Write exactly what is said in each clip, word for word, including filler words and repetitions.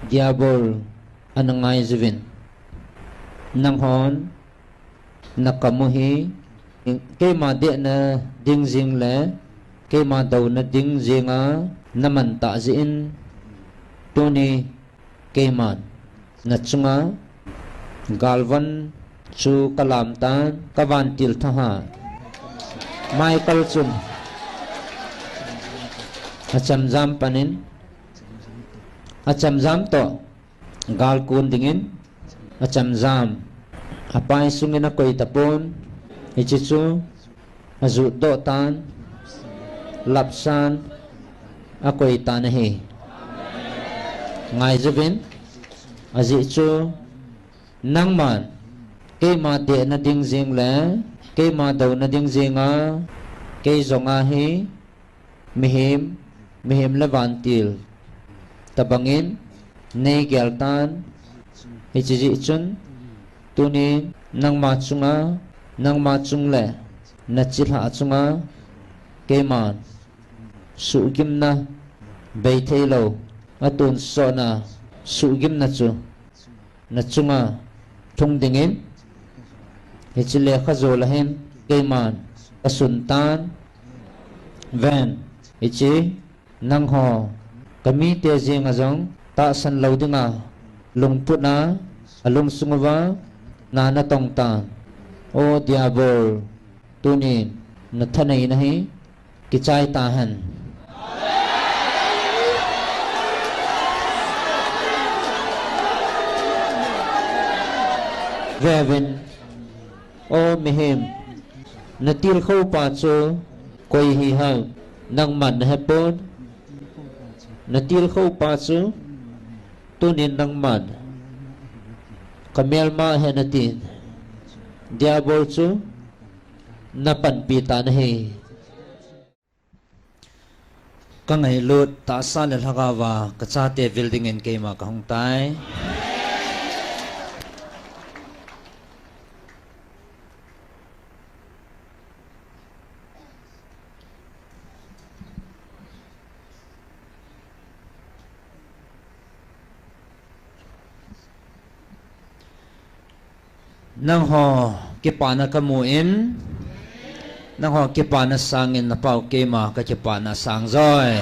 Diabol ana ngai jiuvin. Nanghon nakam u hi keima dehna ding jing le keima douna ding jinga naman tah jeh in, tuni keiman nachunga galvan chu kalam tan, kavantil thahat Michael chun achemjam panin, achemjam toh gal kon dingin achemjam. Apai sungin akoi tapon, hiche chu ajutdoh tan, lapsan akoi tan ahi. Ngaijiuvin, ajeh chu nangman keima dehna ding jing le keima douna ding jinga kei jonga hi mihem, mihem le vantil tobangin neigel tan. Hiche jeh chun tunin nangma chunga, nangma chung le nachilhah chunga keiman suhgimna, beitheilou, atonsotna suhgimna chu nachunga lhung dingin, hiche lekhajo lah in keiman kasun tan. Ven, hiche nangho kamite jenga jong tahsan lou dinga lungput a, alungsung uva na natong tan. O Diabol, tunin nathaneina hi kichai tahen. Veuvin, o mihem, natilkhou pa chu koi hiham? Nangman nahepon. Natilkhou pa chu tunin nangman kamelma ahi natin, Diabol chu napanpi tan ahi. Kangailut tahsa le lhagaova kachate vil dingin keima kahung tai. Nangho kipana kamun, nangho kipana sangin napao keima kakipana sang joi.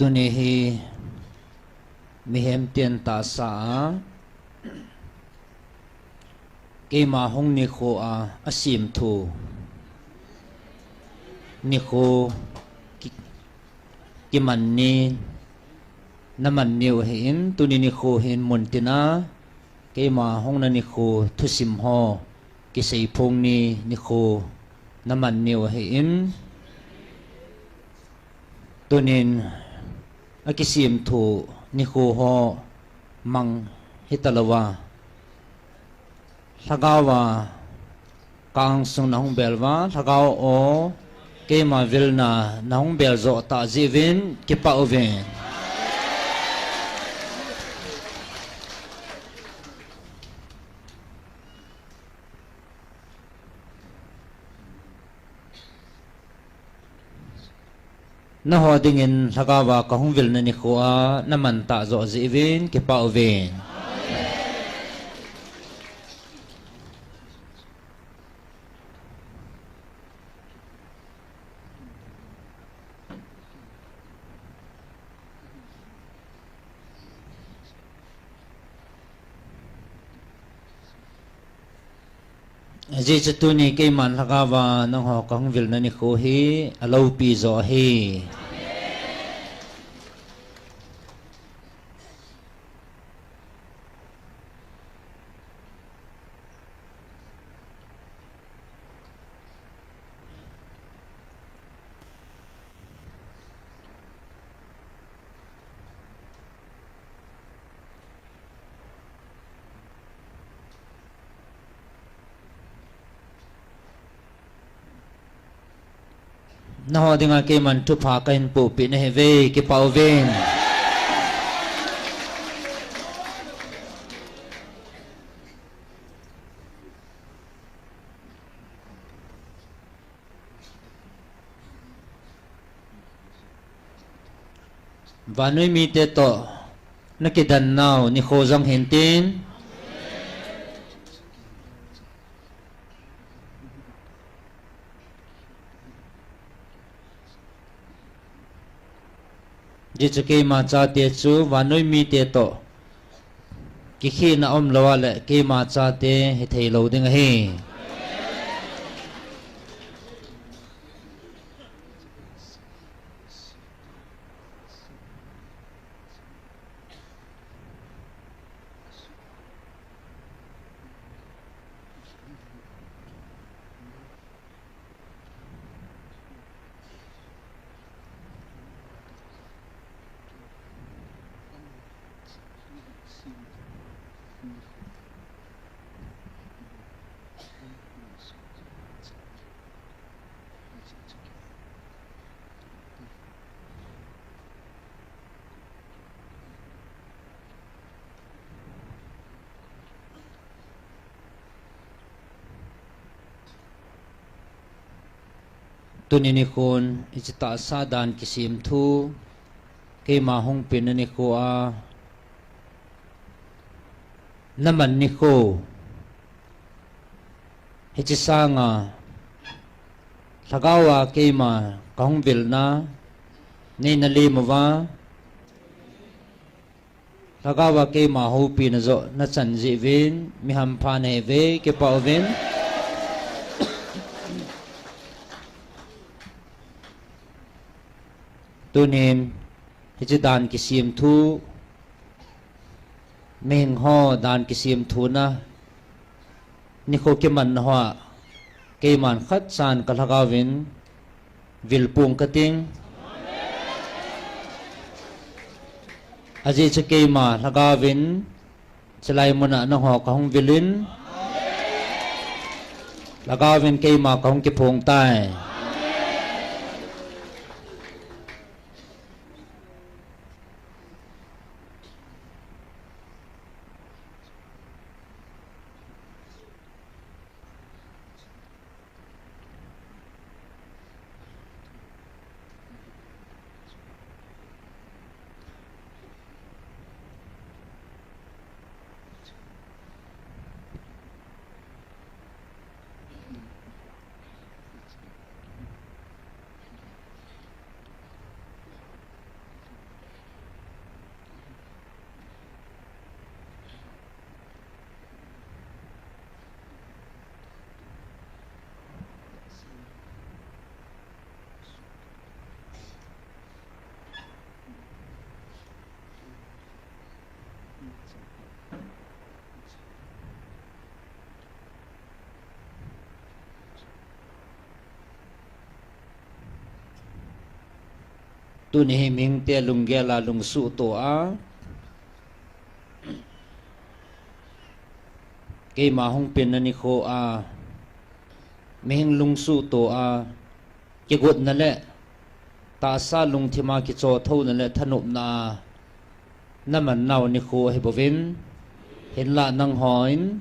Tuni hi mihem ten tahsa a keima hung nikho a, asim thu nikho ki, kiman ni, naman niu ahin, tuni nikho hin muntina keima hungna nikho thusim ho kiseiphong ni nikho naman niu ahin, tunin akisim thu nikho ho mang hitalouva, lhagaova kang sung nahung bel uva, lhagao o, keima vilna nahung bel joh tah jeh uvin kipah uvin. Naho dingin lhagaova kahung vilna nikho a naman tah joh jeh uvin kipah uvin. Ajeh chu tuni keiman lhagao a nangho kahung vilna nikho hi aloupi jo ahi. Nangho dinga keiman thupha kahin pohpeh nahiuve, kipah uvin. Vannoi mite toh nakidan nau nikho jong hintin. Ajeh chu keima chate chu vannoi mite toh kikhehna umlou a leh keima chate hithei lou ding ahi. Tuni nikhon hiche tahsa dan kisem thu, keima hung penna nikho a, naman nikho. Hiche sanga lhagao a keima kahung vilna neina lem uva, lhagao a keima houpina joh nachan jeh uvin, mi hampha nahiuve, kipah uvin. Tunin hiche dan kisem thu, mihing ho dan kisem thuna nikho kimanna hoa keiman khatchan kalhagao vin vil pong kating. Ajeh chu keima lhagao vin chulai muna nangho kahung vilin, lhagao vin keima kahung kiphong tai. Tuni hi mihingte lunggel a lungsuhtoh a, keima hung penna nikho a, mihing lungsuhtoh a, kigotna le tahsa lungthim a kichothouna le thanopna a naman nau nikho ahi bouvin, hinlah nanghon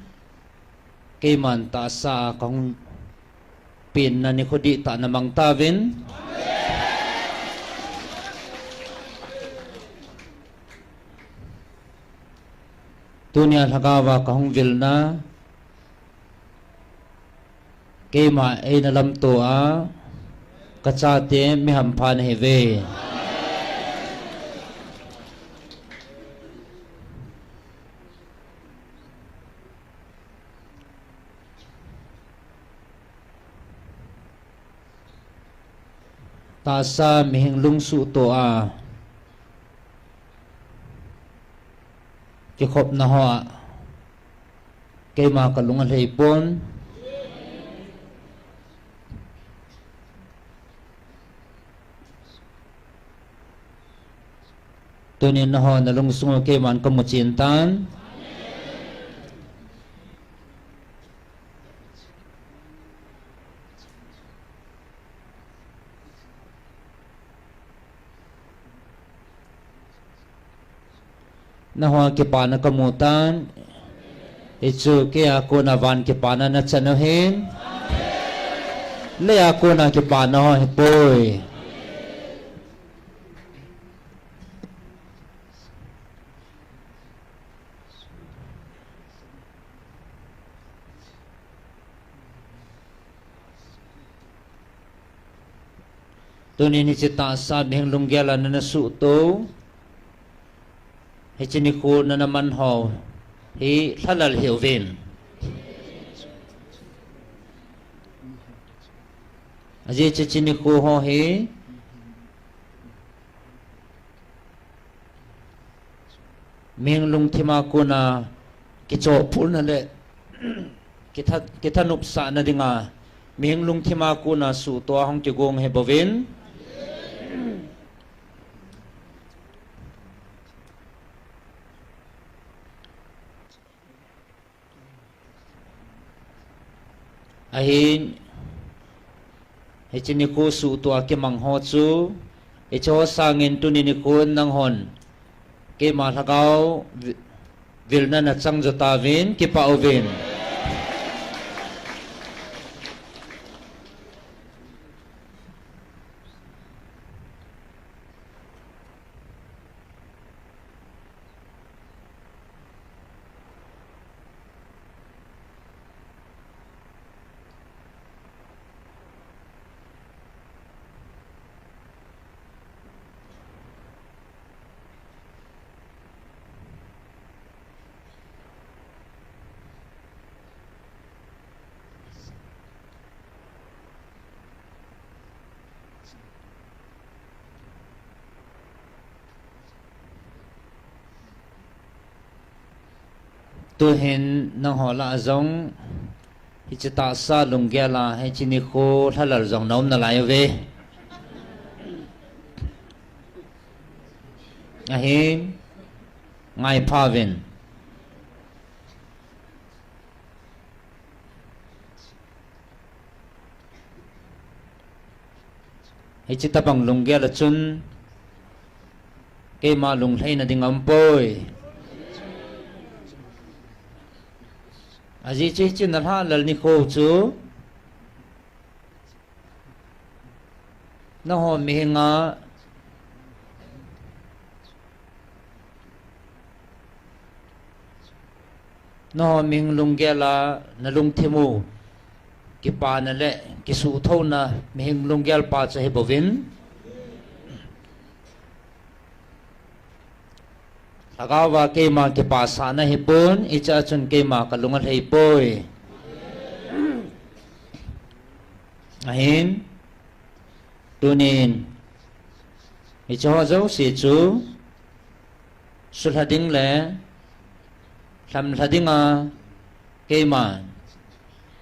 keiman tahsa a kahung penna nikho dihtah namang tauvin. Tunia lhagao a kahung vilna, keima eina lamto a kachate mi hampha nahiuve. Tahsa mihing lungsuhtoh a kikhopna hoa keima kalung alhei pon. Tunin nangho nalungsung u keiman kamu chen tan. Nangho kipana kamu tan. Hichu keia kona van kipana nachan u ahin. Leia kona kipana ho ahipoi. Tunin hiche tahsa mihing lunggel a nana suhto u, hiche nikho nana man ho hi lhalal hih uvin. Ajeh chu hiche nikho ho hi mihing lungthima kona kichohpulna le kitha, kithanopsahna dinga mihing lungthima kona suhtoa hung kigong ahi bouvin. Ahin, hiche nikho suhtoa kimang ho chu, hiche ho sangin tuni nikhon nanghon keima lhagao vi-, vilna nachang jo tauvin, kipah uvin. Tuhin nangho lah a jong hiche tahsa lunggel a hiche nikho lhalal jong naum nalai uve. Ahin, ngaipha uvin. Hiche tabang lunggel a chun keima lunglhaina ding aumpoi. Ajeh chu hiche nalhalal nikho chu nangho mihinga, nangho mihing lunggel a nalungthim u kipana le kisuhthouna mihing lunggel pa chu ahi bouvin. Lhagao a keima kipasahna ahipon, hichea chun keima kalung alhei poi. Ahin, tunin, hiche ho jouse chu sulha ding le lhamlha dinga keiman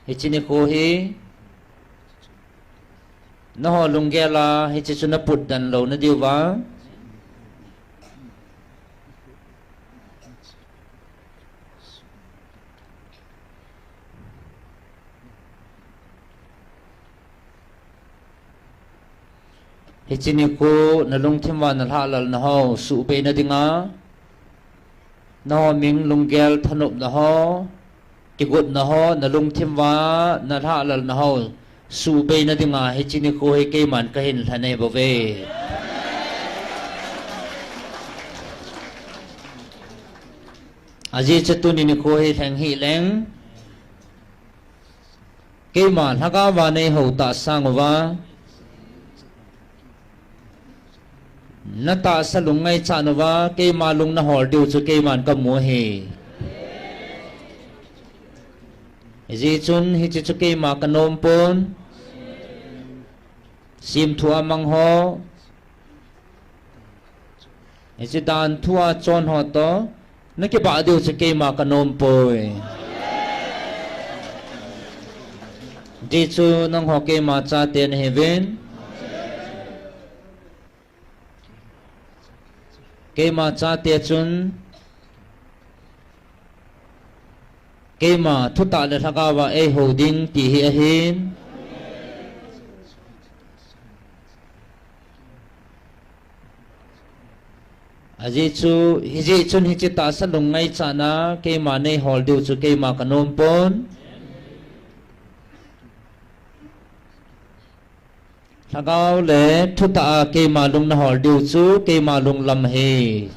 hiche nikho hi nangho lunggel a hiche chu naputden louna diuva, hiche nikho nalungthim uva nalhalalna ho suhbeina dinga, nangho mihing lunggel thanopna ho, kigotna ho, nalungthim uva nalhalalna ho suhbeina dinga hiche nikho hi keiman kahin lha nahi bouve. Ajeh chu tuni nikho hi lheng hih leng, keima lhagao a neihou tahsa uva, natahsa lungngaichat uva keima lung nahol diu chu keiman kamu ahi. Hijeh chun hiche chu keima kanom pon. Simthu a mang ho, hiche dan thu a chon ho toh nakibah diu chu keima kanom poi. Hijeh chun nangho keima chate nahiuvin, keima chate chun keima thutah le lhagao a eihou ding ti hi ahin. Ajeh chu, hijeh chun hiche tahsa lungngaichana keima neihol diu chu keima kanom pon. Lhagao le thutah a keima lung nahol diu chu keima lunglam ahi.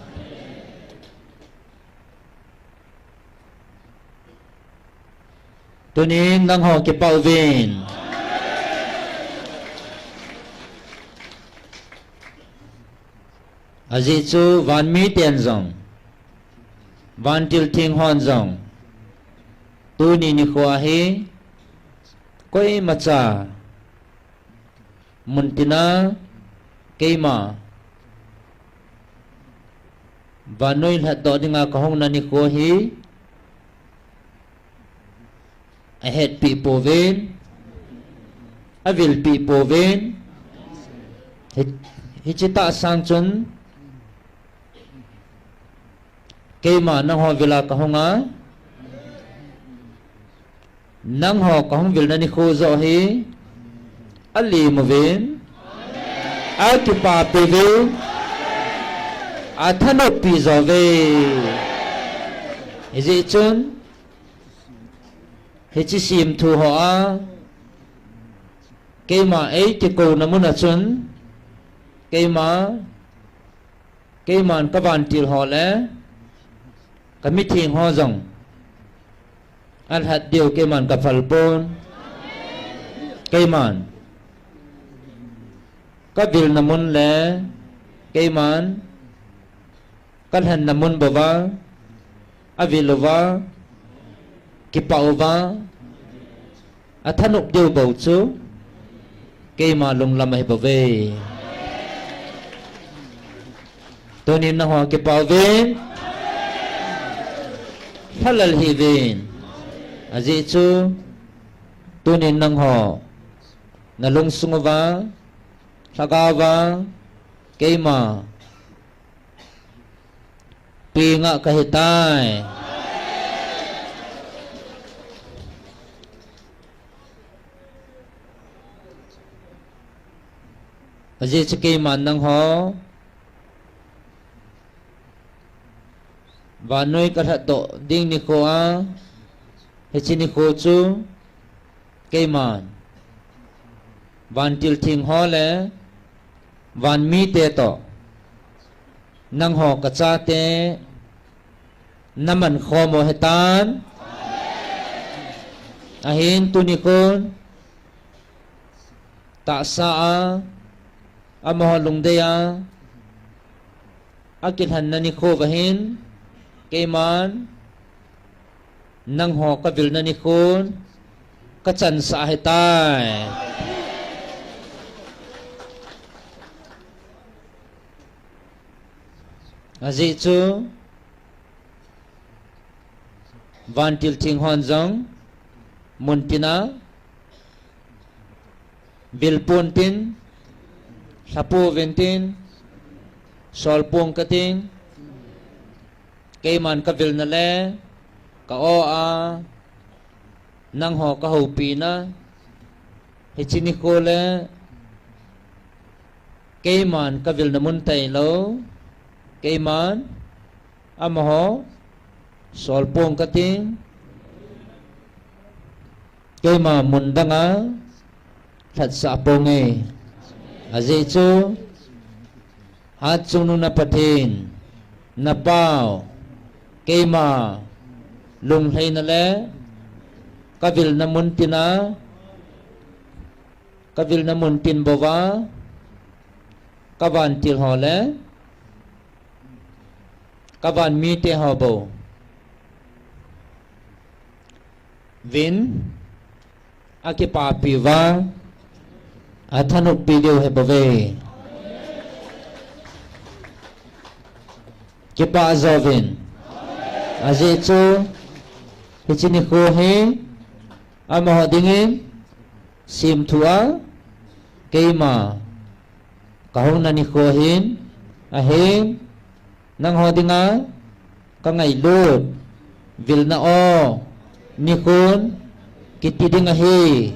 Tunin nangho kipah uvin. Ajeh chu vanmiten jong, vantil theng hon jong, tuni nikho hi koimacha muntina keima vannoi lhatdoh dinga kahungna nikho hi ahetpeh pouvin, avilpeh pouvin. Hi, hiche tahsan chun keima nangho vila kahunga, nangho kahung vilna nikho joh hi alim uvin, akipapi uvin, athanoppi jo uve. Hijeh chun hiche simthu ho a keima eikikouna mun a chun keima, keiman kavantil ho le kamitheng ho jong alhat diu keiman kaphal pon. Keiman kavilna mun le keiman kalhenna mun bouva avil uva, kipah uva, athanop diu bou chu keima lunglam ahi bouve. Tunin nangho kipah uvin, lhalal hih uvin. Ajeh chu tunin nangho nalungsung uva, lhagao va, keima penga kahitai. Ajeh chu keiman nangho vannoi kalhatdoh ding nikho a, hiche nikho chu keiman vantil theng ho le vanmite toh nangho kachate namankhom u ahitan. Ahin tuni khun tahsa a, amaho lungdei a akilhenna nikho uva hin keiman nangho kavilna nikhon kachansah ahitai. Ajeh chu vantil theng hon jong muntina vilpon tin, lhapouvin tin, solpong kating, keiman kavilna le ka-o a nangho kahoupina, hiche nikho le keiman kavilna mun tailou, keiman amaho solpong kating, keima mun danga lhatsah ponge. Ajeh chu Hatchungnung na Pathen, na pao, keima lunglhaina le kavilna mun tina, kavilna mun tin bouva kavantil ho le kavan mite ho bouvin akipapi uva, Athanoppi diu hibouve. Kipah jouvin. Ajeh chu, hiche nikho hi, amaho dingin, semthu a, keima, kahung na nikho ahin, ahin, nangho dinga, kangailut, vilna o, nikhon, kiti ding ahi.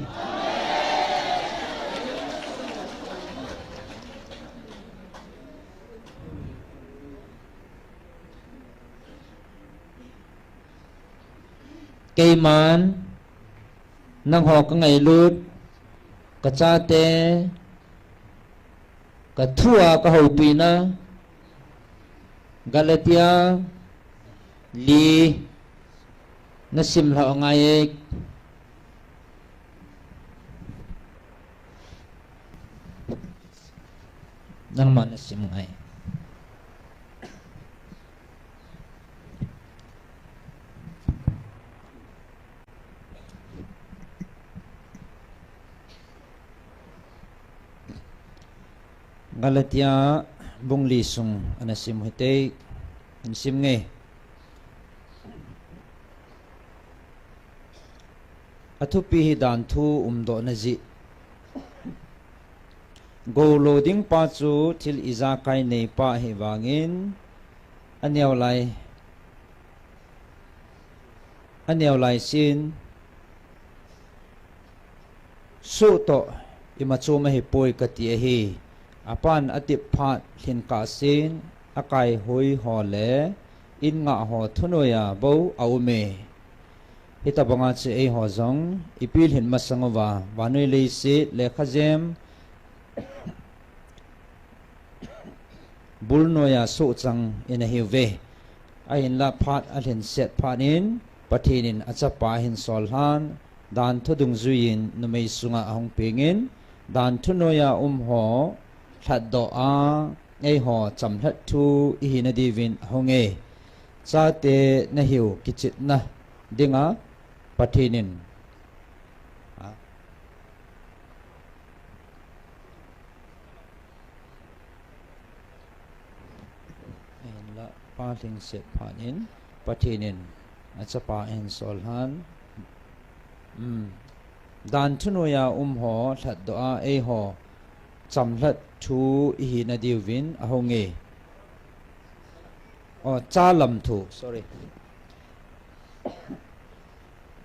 Keiman, nangho kangailut, kachate, kathua kahoupina, Galatia li nasim lhah ngai e. Nangma nasim ngai. Galatia bung li sung ana sim u hite, in sim nge. Athupi hi danthu umdohna jeh. Goulou ding pa chu thil ijakai nei pa ahi vangin, aneo lai, aneo lai sin, soh toh ima chom ahipoi kati ahi. Apan atep phat lhin kah sin, akai hoi ho le, in ngah ho thunoiya bou aume. Hitabanga chu eiho jong, ipi lhin masang uva, vannoi leiset, lekhajem, bulnoiya sohchang in ahiuve. Ahinlah phat alhin set phat in, Pathen in achapa ahin sol lhan, danthu dungjuiyin numei sunga ahung pengin, danthu noiya um ho lhatdoh a, eiho chamlhat thu ihina diuvin ahunge. Chate nahiu kichetna dinga Pathen in, a, Ahinlah, phat lhin set phat in, Pathen in achapa ahin sol lhan. Um. Danthu noiya um ho lhatdoh a, eiho chamlhat thu ihina diuvin ahunge. Oh, chalam thu, sorry.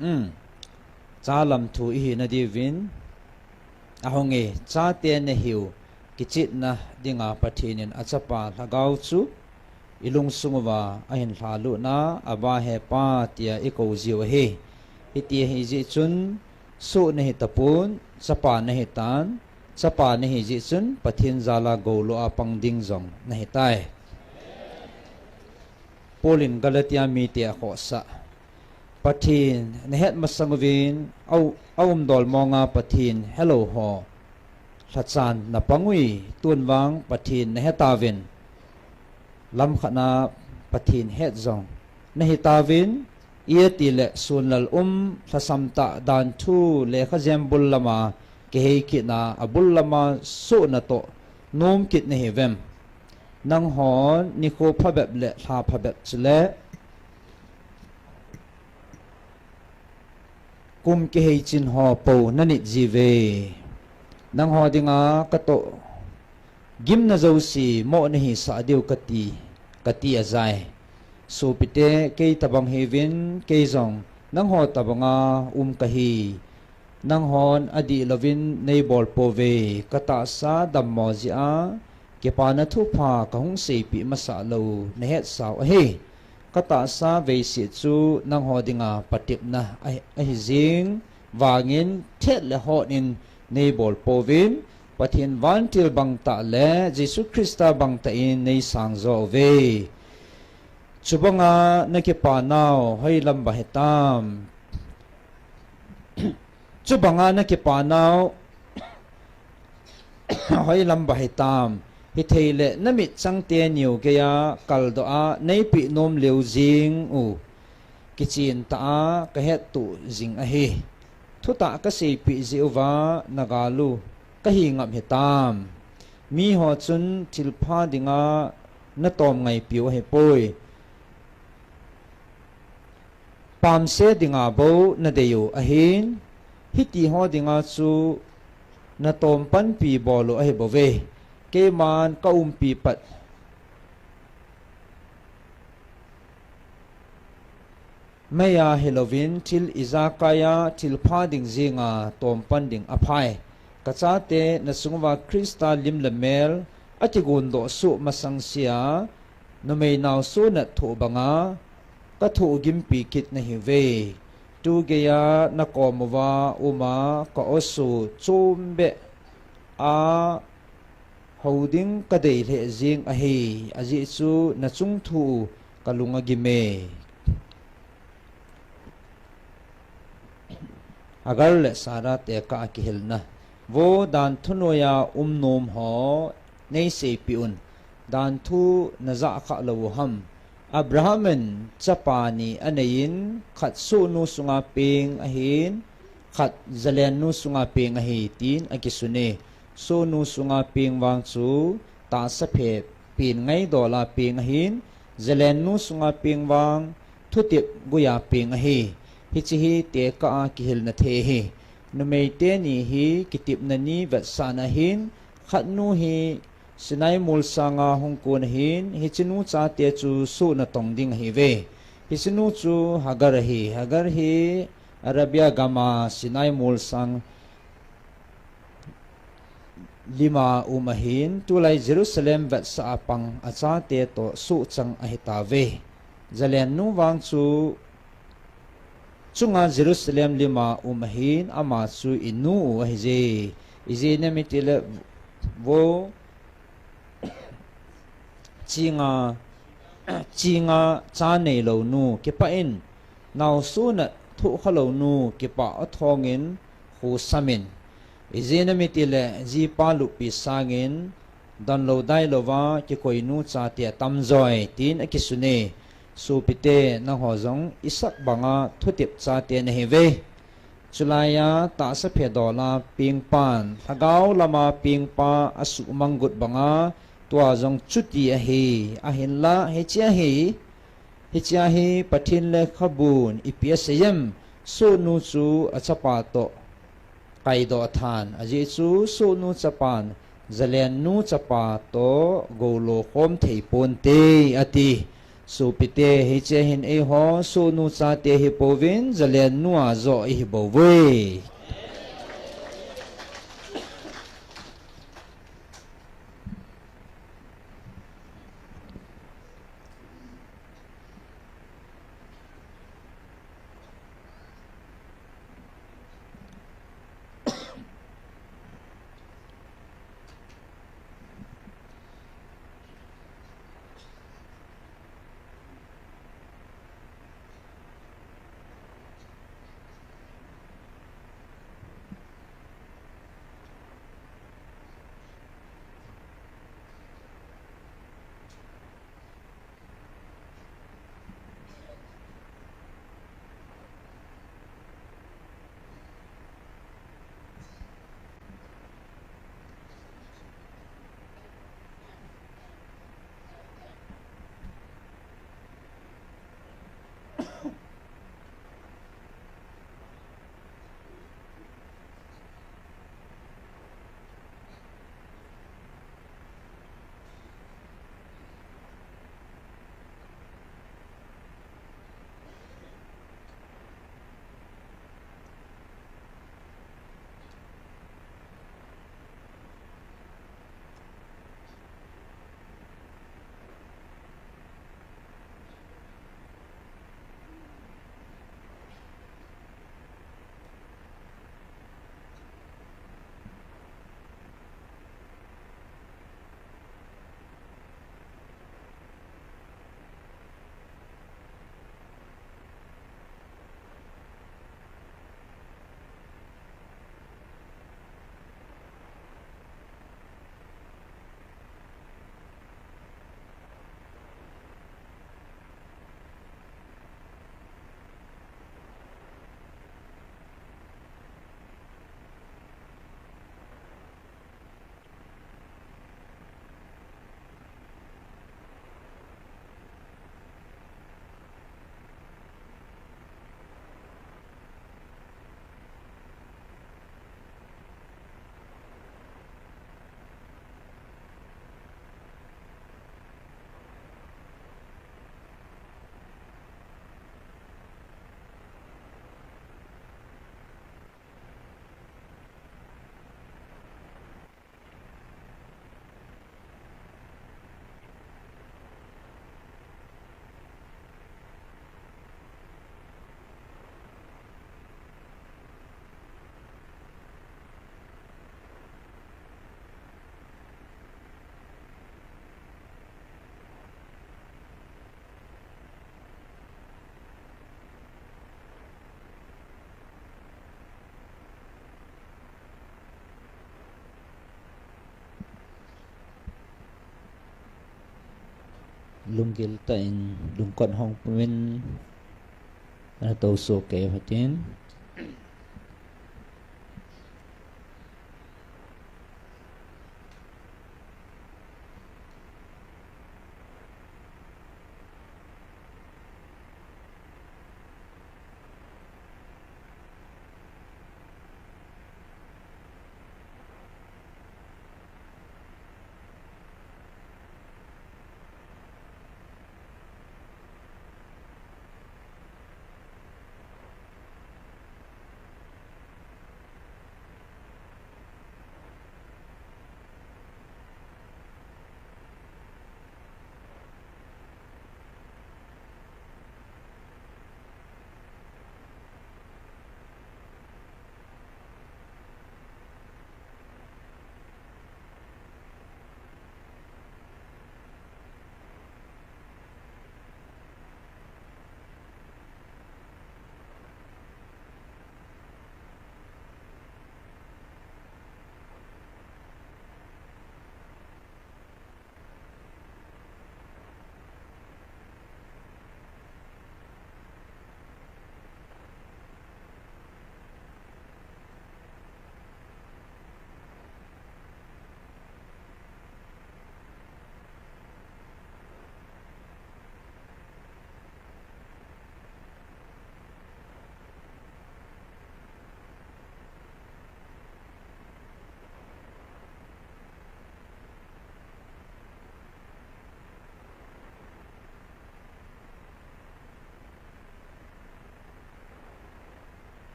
Um. Chalam thu ihina diuvin ahunge. Chate nahiu kichetna dinga Pathen in achapa lhagao chu ilungsung uva ahin lhalut na, Abba, Hepa tia ikou jiu ahi. Hiti ahijeh chun, soh nahi tapon, chapa nahi tan, chapa nahi jeh chun, Pathen jal a goulou a pang ding jong nahi tai. Paul in Galatia mite akhohsah. Pathen nahet masang uvin, a u-, aumdol monga Pathen helou ho lhachan napang uve, tun vang Pathen nahe tauvin, lamkhat na Pathen het jong nahi tauvin, ijeh inem itile sunlal um lhasam tah danthu lekhajem bul lama kihei kit na, abul lama sohna toh nom kit nahiuvem? Nanghon nikho phabep le lha phabep chule kum kihei chin ho pou nanit jiuve. Nangho dinga katoh gimna jouse moh nahisah diu kati, kati ajai. Sopite, kei tabang hiuvin, kei jong nangho tabanga um kahi. Nanghon adih louvin neibol pouve, katahsa dammo jeh a, kipana thupha kahung seipeh masah lou nahet sau ahi. Katahsa veise chu nangho dinga patepna ahi, ahi jing vangin thet le hot in neibol pouvin, Pathen vantil bangtah le Jesu Christa bangtah in neisang jo uve. Chubanga nakipa nau hoilam ba hitam? Chubanga nakipa nau hoilam ba hitam? Hithei le namit changte niu geiya kaldoh a neipeh nom leu jing u. Kichen tah a kahettoh jing ahi. Thutah kaseipeh jeh uva nagal u kahi ngap hitam. Miho chun thilpha dinga natom ngaipiu ahipoi. Pamse dinga bou nadeiu ahin, hitiho dinga chu natom panpi bolu ahibouve. Keiman kaumpi pat meiya hilouvin thil ijakaiya thilpha ding jenga tompan ding aphai. Kachate nachunguva Christa lim le mel akigondoh soh masangsea, numei naosoh nat thoh banga kathoh gimpi kit nahiuve. Tugeiya nakomuva uma ka-oso chombeh a hou ding kadei lheh jeng ahi, ajeh chu nachung thu kalung agime. Hagar le Sarah tekah a kihilna. Vo danthu noiya umnomho, neiseipeh un, danthu najah khalou uham? Abraham in chapa ni aneiyin, khat sohnu sunga peng ahin, khat jalennu sunga peng ahi, tin akisune. Sohnu sunga peng vang chu tahsaphe pen ngaidola peng ahin, jalennu sunga peng vang thutep guiya peng ahi. Hiche hi tekah a kihilna thei ahi. Numei teni hi kitepna ni vetsahna ahin, khatnu hi Sinai molsanga hungkon ahin, hichenu chate chu soh natong ding ahiuve. Hichenu chu Hagar ahi. Hagar hi Arabia gama Sinai molsang lima um ahin, tulai Jerusalem vetsah a pang achate toh sohchang ahitauve. Jalennu vang chu chunga Jerusalem lima um ahin, ama chu inu u ahije. Ijeh inem itile vo chinga, chinga cha neilounu, kipah in naosoh nat thoh khalounu, kipah athongin khosamin. Ijeh inem itile jipa luppi sangin donlou dailouva kikoinu chate atamjoi, tin akisune. Sopite, nangho jong Isaac banga thutep chate nahiuve. Chulaiya tahsaphe dola pengpan lhagao lama pengpa asuhmang got banga tua jong chuti ahi. Ahinla hichea hi, hichea hi Pathen lekhabun ipi asei em? Sohnu chu achapa toh kaidoh than, ajeh chu sohnu chapan jalennu chapa toh goulo khom thei ponte, ati. Sopite, hichea hin eiho sohnu chate hipouvin, jalennu a joh ihibouve. Lunggil tah in lungkot hong pumin ana tosoh kei uhitin.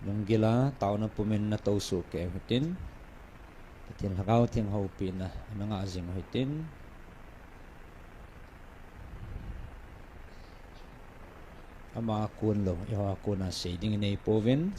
Lunggil a taona pumin natosoh kei uhitin. Pathen Lhagao Theng houpina ana ngah jing uhitin. Ama a kon lou, eiho a kona sei ding inei pouvin.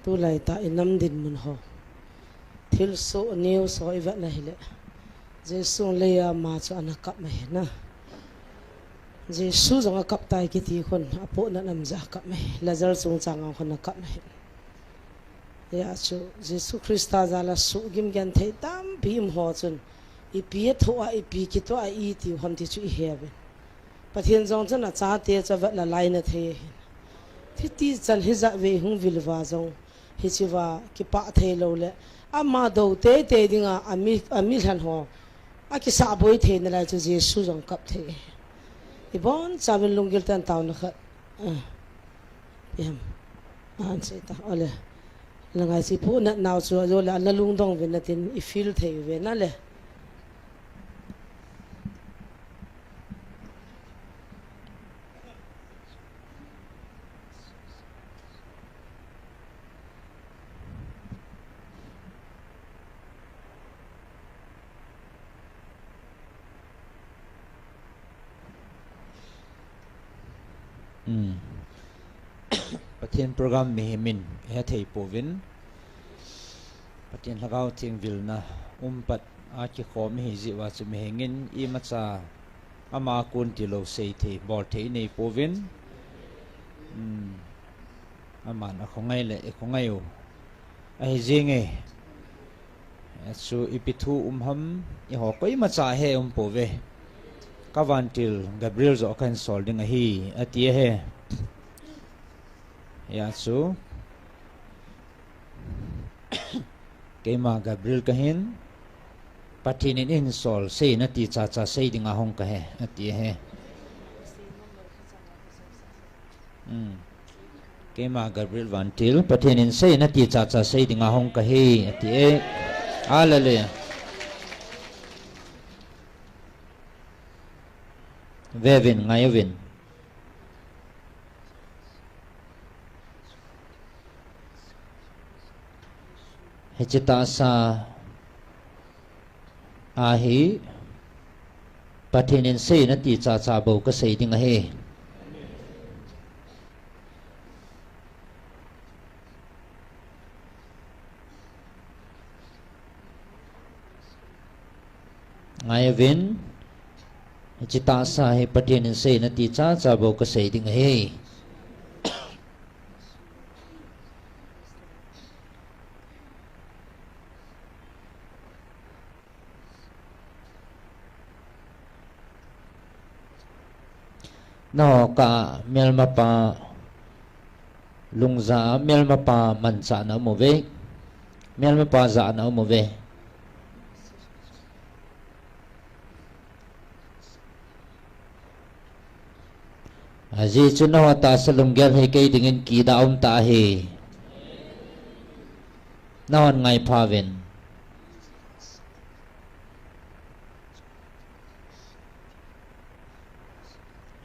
Tulai tah i nam dinmun ho, thilsoh news ho i vet na hile, Jesu lei a ama chu ana kap mai na. Jesu jong a kap tai kiti khun, a pohnat nam ja a kap mai. Lazar chungchang a khun a kap mai. Hia chu Jesu Christa jal a suhgim genthei tampi um ho chun, ipi a thoh a, ipi kitoh a i tiu ham ti chu i he uvin. Pathen jong chun a chate chu a vet la lai na thei ahin. Hiti chan hijat vei hung vil uva jong, hiche uva kipah thei lou le, ama dou teitei dinga, a mi, a mi lhen ho a kisah boi thei nalai chu Jesu jong kap thei. I bonchauvin lunggil tah in taona khat, ah, ipi ham, ah, an sei ta, ole. La ngai si pu nat nau chu, ajo le, ana lungdong uvin natin, i feel thei uve na le. Hmm. Pathen program mihem in he thei pouvin, Pathen Lhagao Theng vilna um pat a kikhom ihi jeh uva chu mihem in imacha ama kon tilou sei thei, bol thei i nei pouvin. Hmm. Aman a khongai le i khongai u ahi jenge. Chu ipi thu um ham, eiho koimacha he um pouve. Ka vantil Gabriel joh kahin sol ding ahi, ati ahi. Hia chu, keima Gabriel kahin, Pathen in eihin sol sei nati chacha sei dinga hung kahi, ati ahi. Hmm. Keima Gabriel vantil, Pathen in sei nati chacha sei dinga hung kahi, ati e. Hallelujah. Ve uvin, ngai uvin. Hiche tahsa ahi, Pathen in sei nati chacha bou kasei ding ahi. Ngai uvin, hiche tahsa hi Pathen in sei nati chacha bou kasei ding ahi. Nangho kah a melmapa, Lungja a melmapa manchah na um uve. Melmapa jah na um uve. Ajeh chu nangho tahsa lunggel hi kei dingin kidah um tah ahi. Nanghon ngaipha uvin.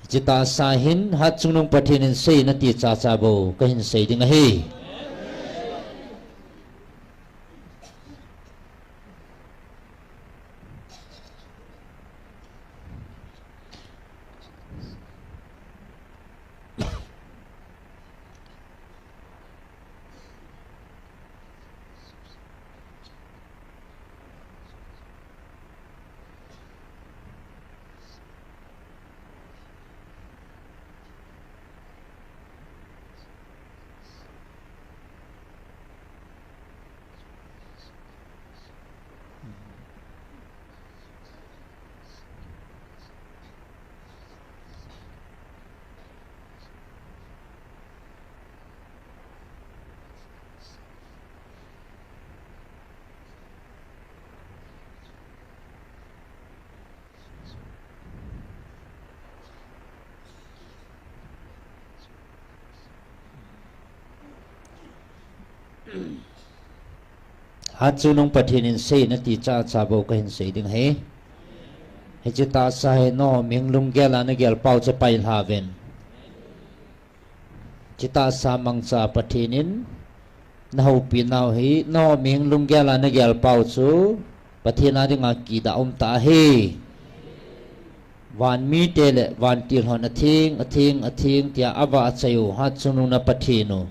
Hiche tahsa hin Hatchungnung Pathen in sei nati chacha bou kahin sei ding ahi. Hatchungnung Pathen in sei nati chacha bou kahin sei ding ahi. Hiche tahsa hi nangho mihem lunggel a nagel pau chu pailha uvin. Hiche tahsa mangcha Pathen in nahoupi nau hi, nangho mihem lunggel a nagel pau chu Pathen a dinga kidah um tah ahi. Van mite le vantil hon atheng, atheng, atheng tia avah achai u Hatchungnung na Pathen u.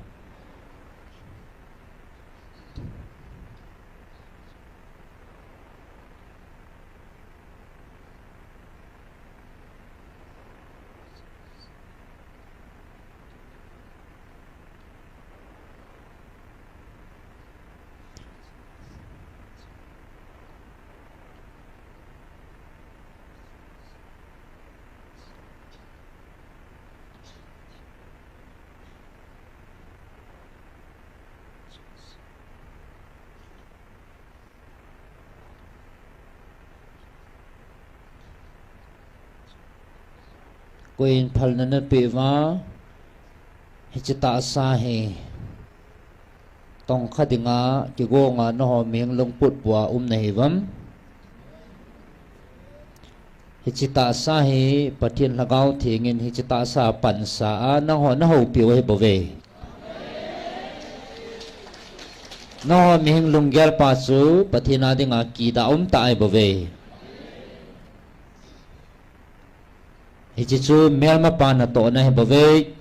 Koiyin phalna napeh uva, hiche tahsa hi tongkha dinga kigonga nangho mihing lungput bua um nahiuvem? Hiche tahsa hi Pathen Lhagao Thengin hiche tahsa pansa a nangho nahoupiu ahibouve. Nangho mihing lunggel pa chu Pathen a dinga kidah umtah ahibouve. Hiche chu melmapa natohna ahibouve.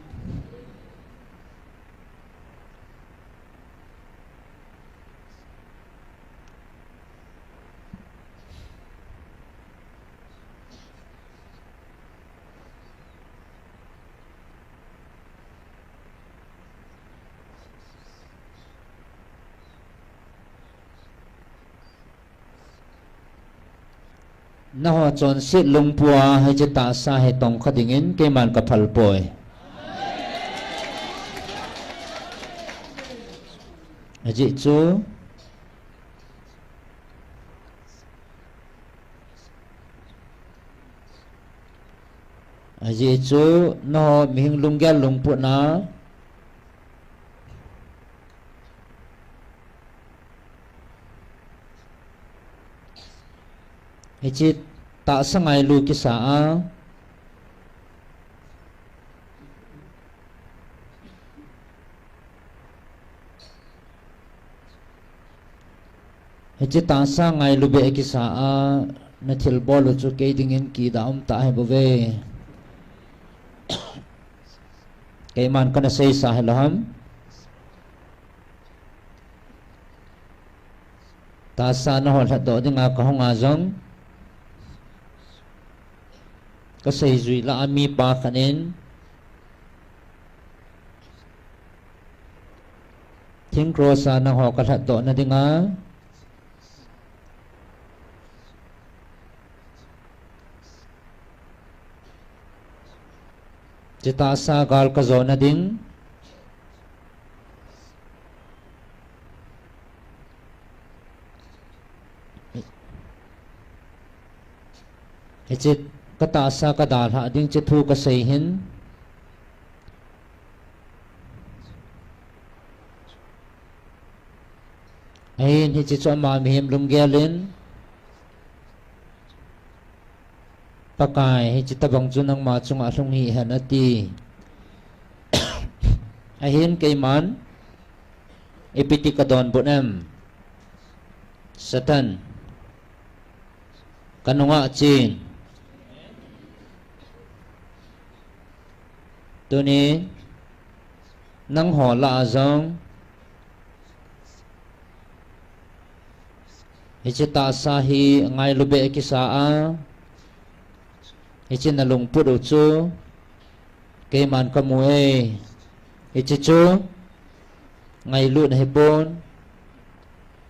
Nangho chonset lungpua hiche tahsa hi tongkha dingin keiman kaphalpoi. Ajeh chu, ajeh chu nangho mihing lunggel lungputna hiche tahsa ngailu kisa a, hiche tahsa ngailu beh kisa a, nathilbol u chu kei dingin kidah umtah ahibouve. Keiman kana seisa hilou ham? Tahsa nangho lhatdoh dinga kahunga jong, kaseijui lah a mipa khat in, thing cross a nangho kalhatdohna dinga, hiche tahsa gal kajona ding, hiche katahsa kadalhah ding hiche thu kasei hin. Ahin hiche chu ama mihem lunggel in, Pakai, hiche tobang chu nangma chunga lhung hih hen ati. Ahin keiman ipi ti kadonbut em? Satan, kanunga chen. Tuni nangho lah a jong hiche tahsa hi ngailu beh kisa a, hiche nalungput u chu keiman kamu e. Hiche chu ngailutna ahipon,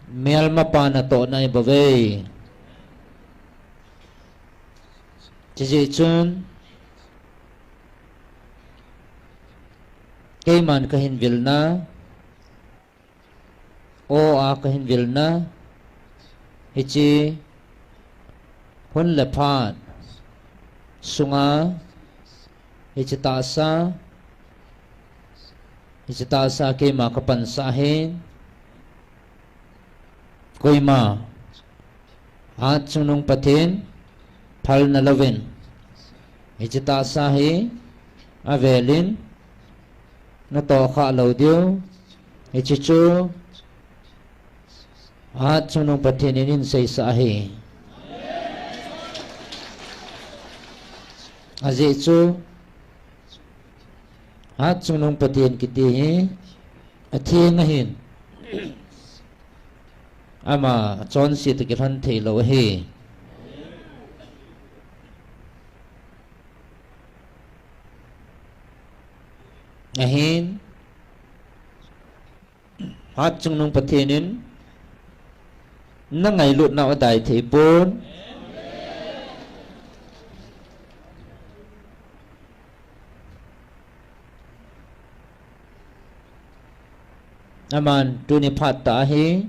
melmapa natohna ahibouve. Chujeh chun keiman kahin vilna, aw a kahin vilna, hiche hun le phat sunga hiche tahsa, hiche tahsa keima kapansah ahin, koima Hatchungnung Pathen phalna louvin hiche tahsa hi avelin natohkhah lou diu, hiche chu Hatchungnung Pathen in eiseisah ahi. Ajeh chu Hatchungnung Pathen kiti hi atheng ahin, ama chonset toh kilhon theilou ahi. Ahin, Hatchungnung Pathen in nangailutnau adai theipon. Aman tuni phat tah hi,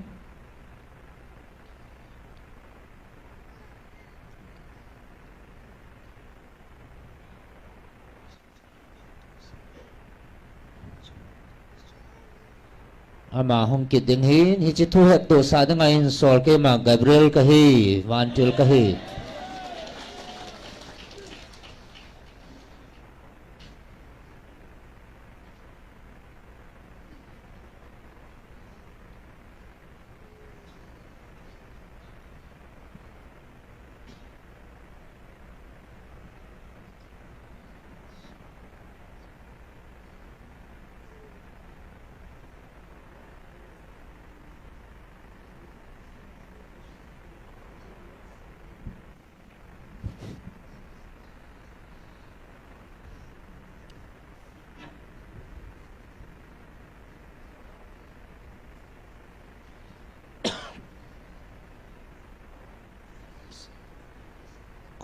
Ama hung kit ding ahin, hiche thu hettohsah dinga hin sol keima Gabriel kahi, vantil kahi.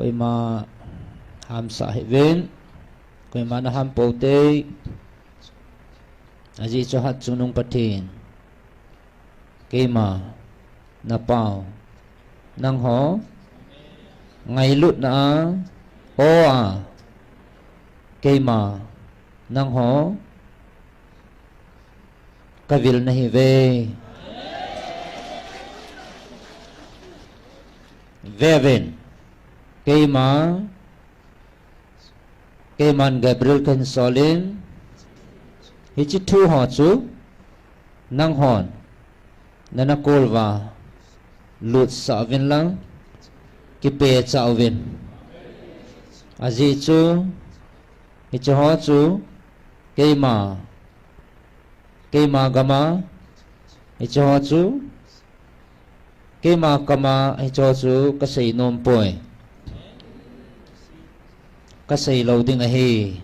Koima hamsah hih uvin, koima na ham pou tei, ajeh chu Hatchungnung Pathen, keima na pau, nangho ngailutna a, aw a, keima nangho kavil nahiuve. Veuvin, keima, keiman Gabriel kahin solin, hiche thu ho chu nanghon nana kol uva lutsah uvin lang, kipehcha uvin. Ajeh chu, hiche ho chu keima, keima gam a, hiche ho chu keima kam a, hiche ho chu kasei nom poi. Kasei lou ding ahi.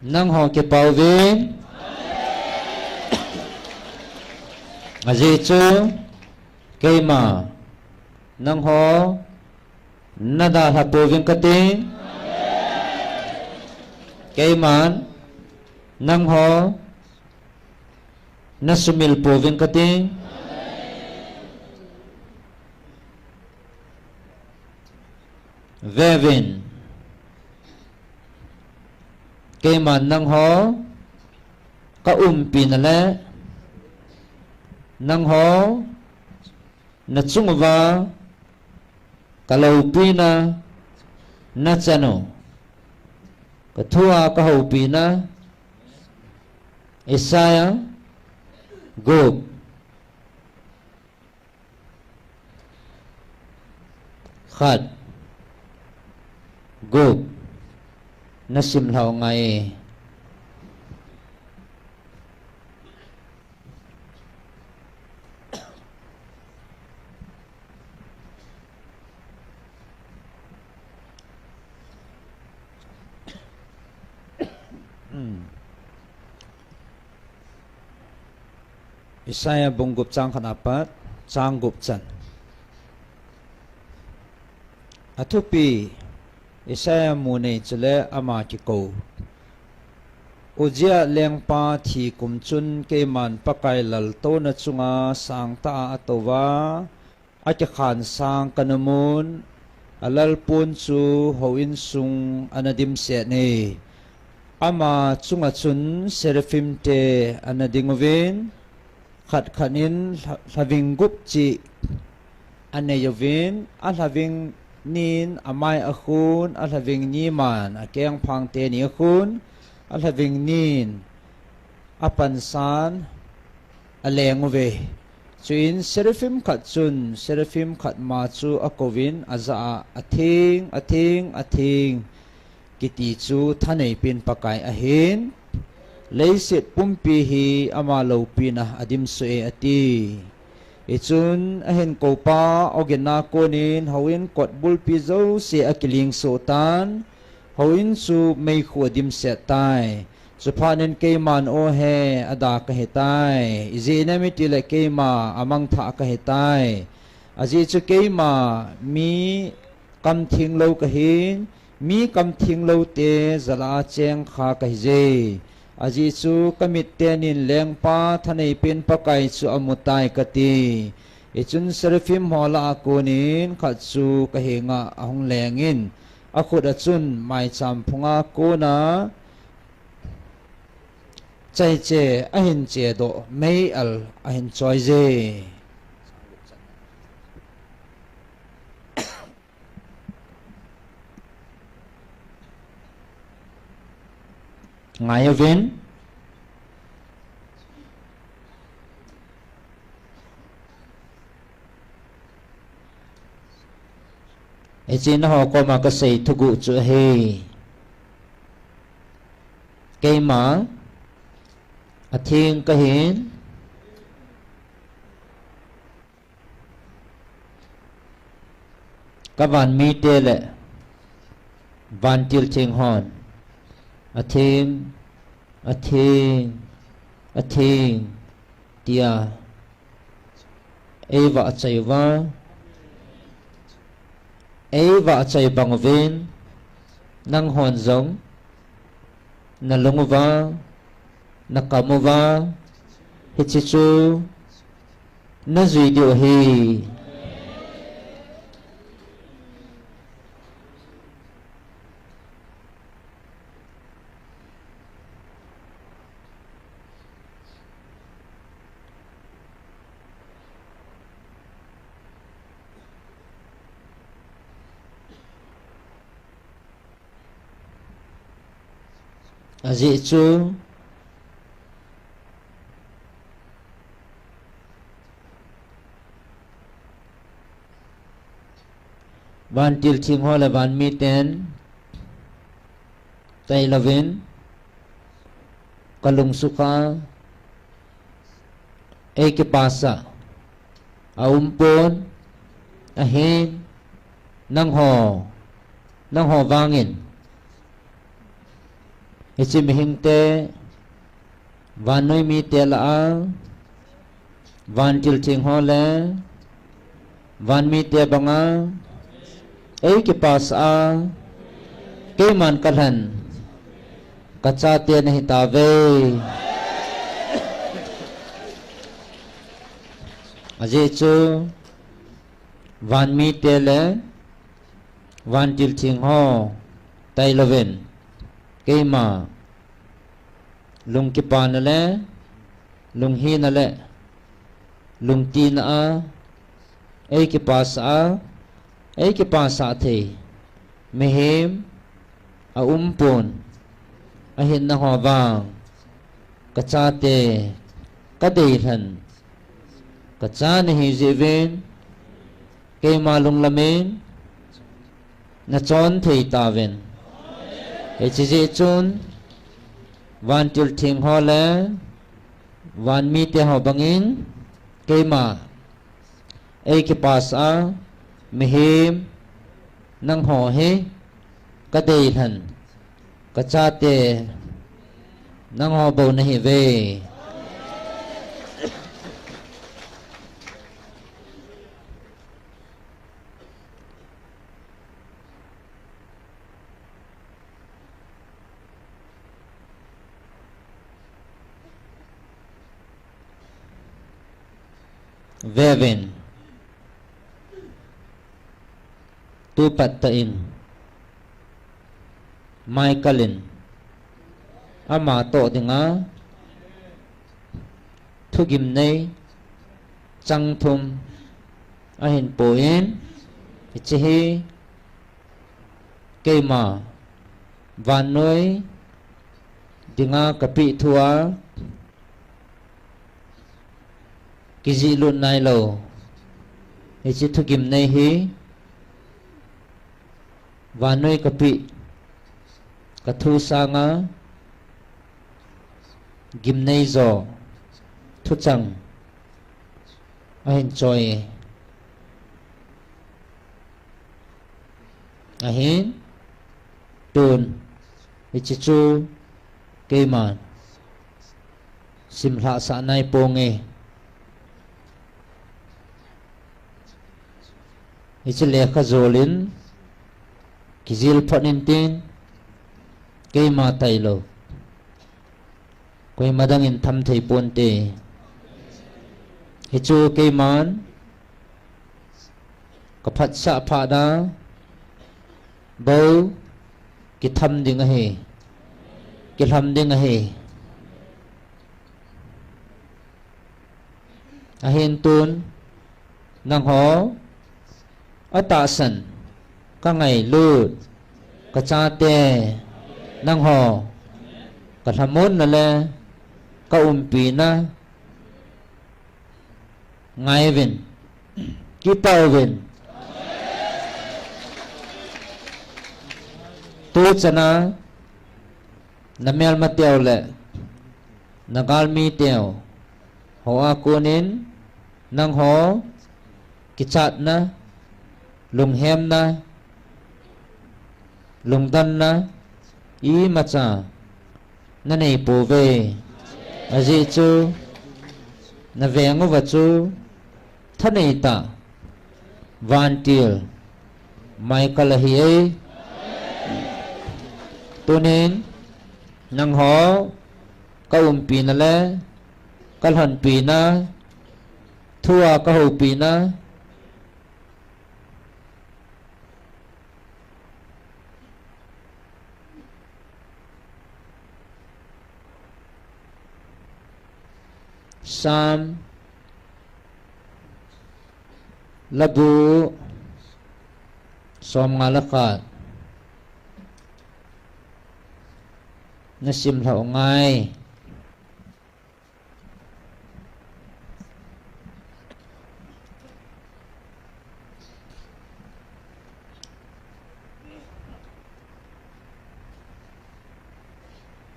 Nangho kipah uvin. Ajeh chu keima nangho nadalha pouving kati. Keiman nangho nasumil pouving kati. Veuvin, keiman nangho kaumpina le nangho nachung uva kaloupina nachanu, kathua kahoupina, Isaiah gup, khat, gup, nasim lhau ngai. Isaiah bung gup chang khat apat chang gup chan. Athupi, Isaiah mu nei chule ama kikou. Uzziah lengpa thi kum chun keiman Pakai laltouna chunga sangtah a atouva, akikhan sang kana mun, alalpon chu houin sung ana dimset e. Ama chunga chun seraphim te ana ding uvin, khat khat in lha-, lhaving gup chih anei uvin, alhaving nin amai akhun, alhaving ni man akengphang teni akhun, alhaving nin apansan aleng uve. Chuin seraphim khat chun seraphim khat ma chu akouvin ajah a, "Atheng, atheng, atheng," kiti chu thaneipen Pakai ahin, "Leiset pumpi hi ama loupina adimsoh e," ati. Hichun ahin koupa ogin a konin houin kot bulpi jouse akiling soh tan, houin chu meikhu adimset tai. Chuphat in keiman, "O he, ada kahitai. Ijeh inem itile keima amangthah kahitai. Ajeh chu keima mi kamtheng lou kahin, mi kamtheng loute jal a cheng kha kahije. Ajeh chu kamit tenin lengpa thaneipen Pakai chu amutai," kati. Hichun Seraphim ho lah a konin khat chu kahenga ahung lengin, akhut a chun maicham phunga kona chaiche ahin chedoh, mei-al ahin choije. Ngai uvin. Hiche nangho koma kasei thuguh chu ahi. Keima atheng kahin, kavanmite le vantil theng hon, "Atheng, atheng, atheng," tia eivahchoi uva, eivahchoi bang uvin, nanghon jong nalung uva, nakam uva, hiche chu najui diu ahi. Ajeh chu vantil theng ho le vanmiten tailouvin kalung sukha, eikipasah aumpon, ahin nangho, nangho vangin hiche mihingte, vannoi mite lah a, vantil theng ho le vanmite banga eikipasah a, keiman kalhen, kachate nahitauve. Ajeh chu vanmite le vantil theng ho tailouvin, keima lungkipana le lunghina le lungtina a eikipasah a, eikipasah thei mihem aumpon, ahin nangho vang kachate, kadeilhen kacha nahijeh uvin, keima lunglamin nachon thei tauvin. Hiche jeh chun vantil theng ho le vanmite ho bangin keima eikipasah a, mihem nangho hi kadeilhen, kachate nangho bou nahiuve. Veuvin, tupat tah in Michael in ama toh dinga thugimnei changthum ahin pon, hiche hi keima vannoi dinga kapeh thua kijihlut nailou hiche thugimnei hi, vannoi kapeh kathu sanga gimnei jo thuchang ahin choi e. Ahin, tun hiche chu keiman simlhahsah naiponge. Hiche lekha jolin kijil phot intin, keima tailou koima dangin tham thei ponte. Hichu keiman Kaphatsah phat a bou kitham ding ahi, kilham ding ahi. Ahin tun nangho atahsan kangailut kachate nangho kalhamonna le kaumpina ngaiuvin, kipauvin. Tuchana namelmateu le nagalmiteu hoa konin nangho kichatna, lunghemna, lungdanna imacha naneipouve. Ajeh chu naveng uva chu thaneitah vantil Michael ahi e. Tunin nangho kaumpina le kalhonpina, thua kahoupina, Psalm, Labu, somnga le khat nasimlhah u ngai.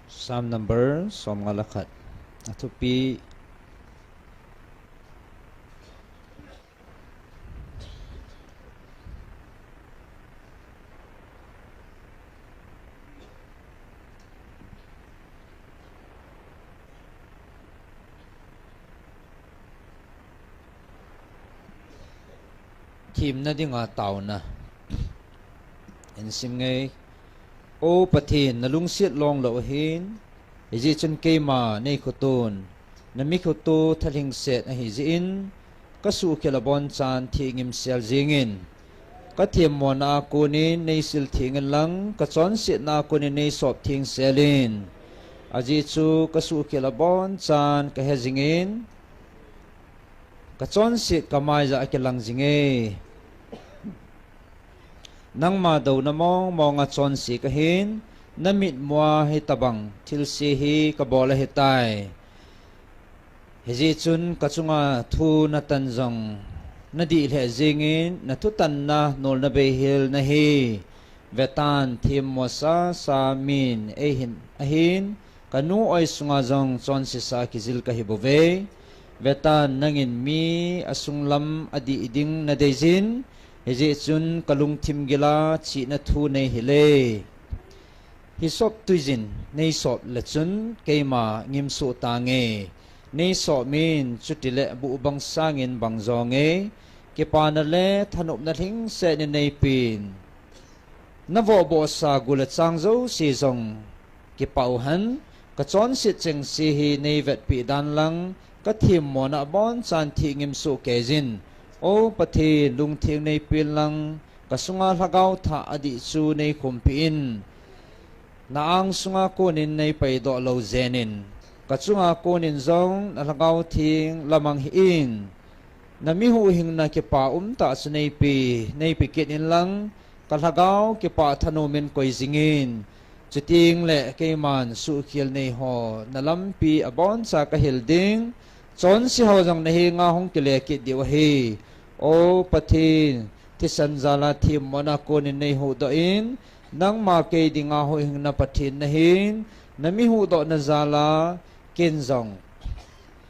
Psalm number somnga le khat. Athupi. Themna dinga taona. Insim nge. O Pathen, nalungset longlou ahin, hijeh chun keima neikhoton, namikhoto thalhingset ahijeh in, kasuhkhel abonchan thih ngimsel jengin, kathemmona a konin neisil thengin lang, kachonsetna a konin neisop thengsel in. Ajeh chu kasuhkhel abonchan kahe jingin, kachonset kamaija akilang jinge. Nangma douna mongmonga chonse kahin, namitmua hitobang thilse hi kabol ahitai. Hijeh chun kachunga thu natan jong nadih lheh jengin, nathutanna nolna beihel nahi. Vetan, themmo sasa min eihin ahin, kanu oi sunga jong chonsesa kijil kahibouve. Vetan, nangin mi asunglam adih ding nadeijin, hijeh chun kalungthim gila chihna thu neihile. Hisop tuijin neisop le chun keima ngimsoh tange. Neisop min chutile buhbang sangin bang jonge. Kipana le thanopna lhingset in neipin, navohbohsa gu le chang jouse jong kipah uhen. Kachonset chengse hi neivetpeh dan lang, kathemmona abonchan thih ngimsoh keijin. O Pathen, lungtheng neipin lang, kasunga lhagao thah adih chu neikhumpeh in. Na angsunga konin neipaidoh lou jenin, kachunga konin jong nalhagao theng lamang hih in. Nami huhhingna kipa umtah chu neipe, neipe kit in lang, kalhagao kipah thanomin koi jingin. Chutengle keiman suhkhel neiho nalampi aboncha kahil ding, chonse ho jong nahenga hung kile kit diu ahi. O Pathen, thisan jala themmona konin neihuhdoh in, nangma kei dinga huhhingna Pathen nahin, nami huhdohna jala ken jong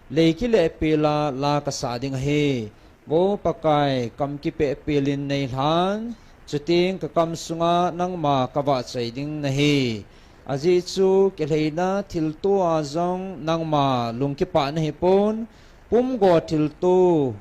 lei kilehpela la kasah ding ahi. O Pakai, kam kipehpelin neilhan, chuteng kakam sunga nangma kavahchoi ding nahi. Ajeh chu kilheina thiltoa jong nangma lungkipah nahipon, pumgo thilto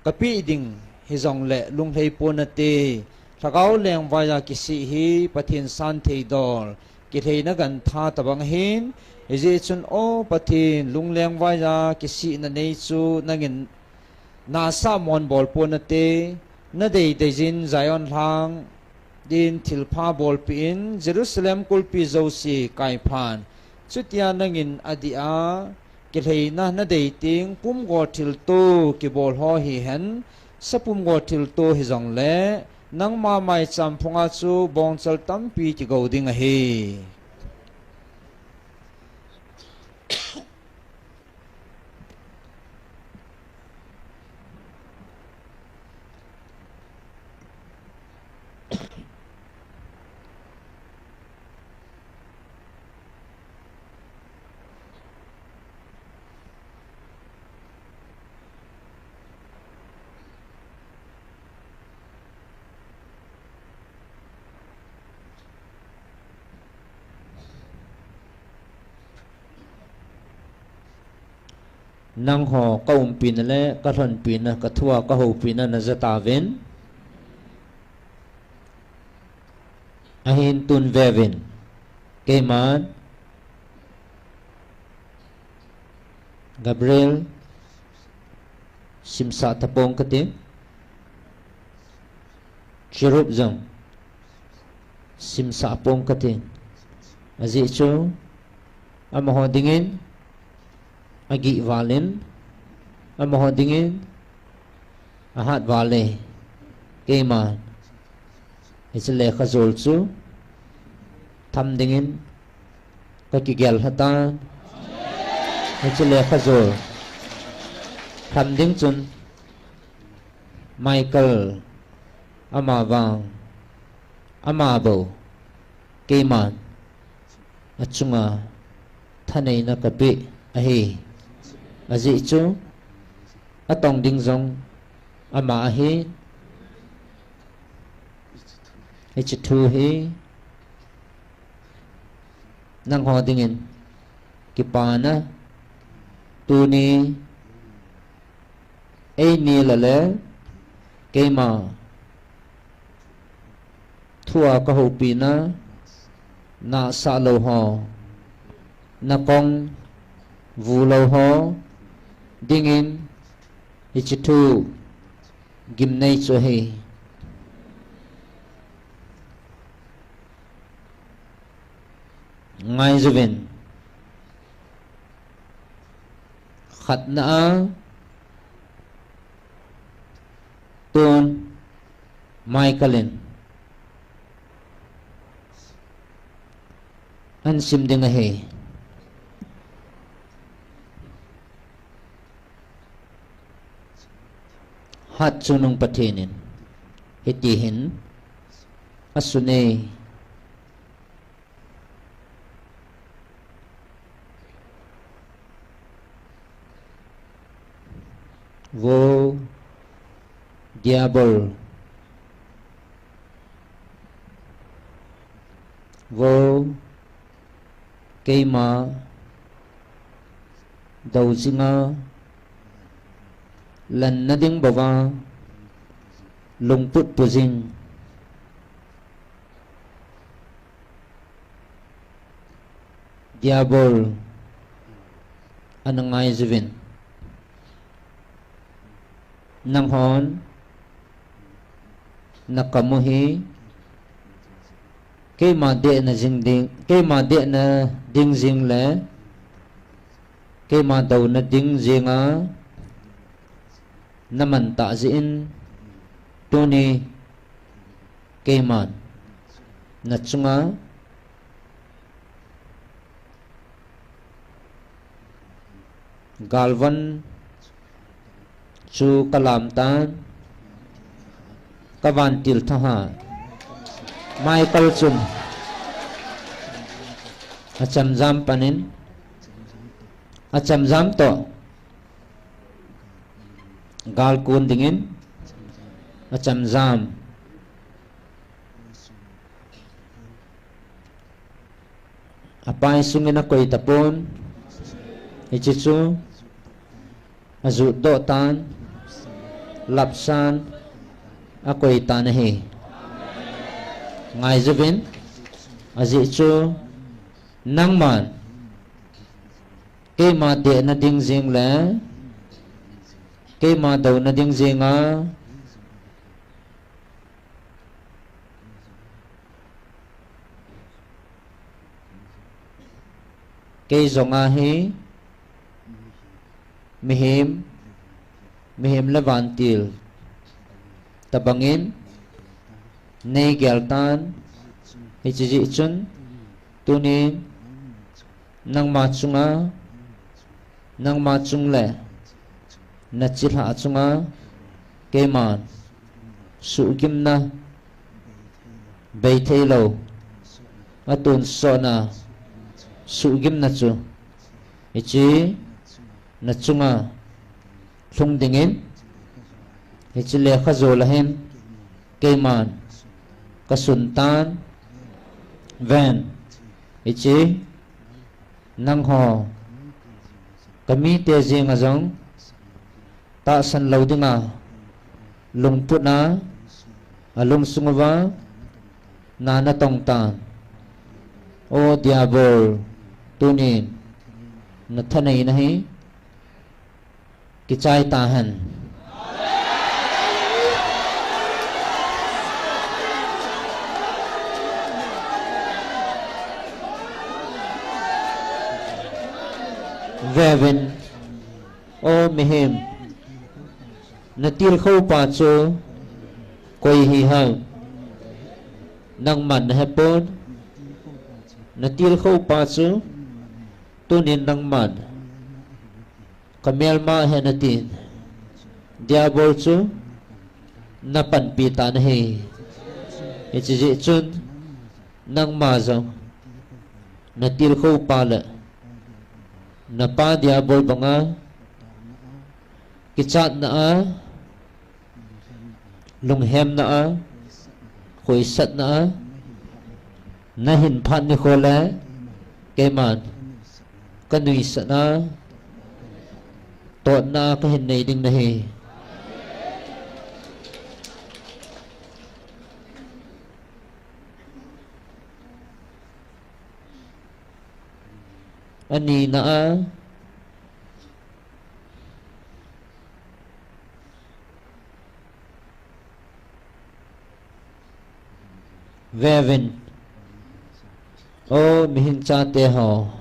kapeh ding hijongle lunglhei pon nate. Lhagao lengvaiya kisih hi Pathen santhei dol, kilheina gantha tobang ahin. Hijeh chun, O Pathen, lunglengvaiya kisihna nei chu nangin nahsah mon bol pon nate. Nadei deiyin Zion lhang din thilpha bolpeh in, Jerusalem kulpi jouse kaiphan. Chutia nangin adih a, kilheina nadei teng, pumgo thilto kibol ho hihen, sapumgo thilto hijongle, nangma maicham phunga chu bongchal tampi kigou ding ahi. Nangho kaumpina le kalhonpina, kathua kahoupina najatauvin. Ahin tun veuvin. Keiman Gabriel simsah tapong kati. Cherub jong simsah pong kati. Ajeh chu amaho dingin agih valin, amaho dingin ahat vale. Keiman hiche lekhajol chu tham dingin kakigel lhatan. Hiche lekhajol tham ding chun Michael, amavang, amabou, keiman achunga thaneina kapeh ahi. Ajeh chu atong ding jong ama ahi. Hiche thu hi nangho dingin kipana, tuni eini lale keima thua kahoupina, nahsah lou ho, nakong vu lou ho dingin hiche thu gimnei chu ahi. Ngaijuvin. Khatna a tun Michael in ahin sim ding ahi. Hatchungnung Pathen in hitihin asun e. Vo Diabol, vo keima dou jinga lenna ding bouva lungput pu jing Diabol ana ngaijuvin. Nanghon nakam u hi keima dehna jing ding, keima dehna ding jing le keima douna ding jinga naman tah jeh in tuni keiman nachunga galvan chu kalam tan, kavantil thahat Michael chun achamjam panin, achamjam toh gal kon dingin achamjam. Apai sungin akoi tapon, hiche chu ajutdoh tan, lapsan akoi tan ahi. Ngaijuvin, ajeh chu nangman keima dehna ding jing le keima douna ding jinga Kei jong ahi, mihem, mihem le vantil tobangin nei gel tan, hiche jeh chun, tunin nangma chunga, nangma chung le nachilhah chunga, keiman suhgimna bei theilou, atonsotna suhgimna chu hiche nachunga lhung dingin, hiche lekhajola hin keiman kasun tan, ven, hiche nangho kamite jenga jong tahsan lou dinga lungput a, alungsung uva na natong tan. O Diabol, tunin nathaneina hi kichai tahen. Veuvin, o mihem, natilkhoupa chu koi hiham? Nangman nahepon. Natilkhoupa chu tunin nangman kamelma ahi natin, Diabol chu napanpi tan ahi. Hiche jeh chun nangma jong natilkhoupa le napa Diabol banga kichatna a, lunghemna a, khoisatna a nahin phat nikho le keiman kanuisatna totna kahin nei ding nahi. Anina a, veuvin, o mihing chate ho,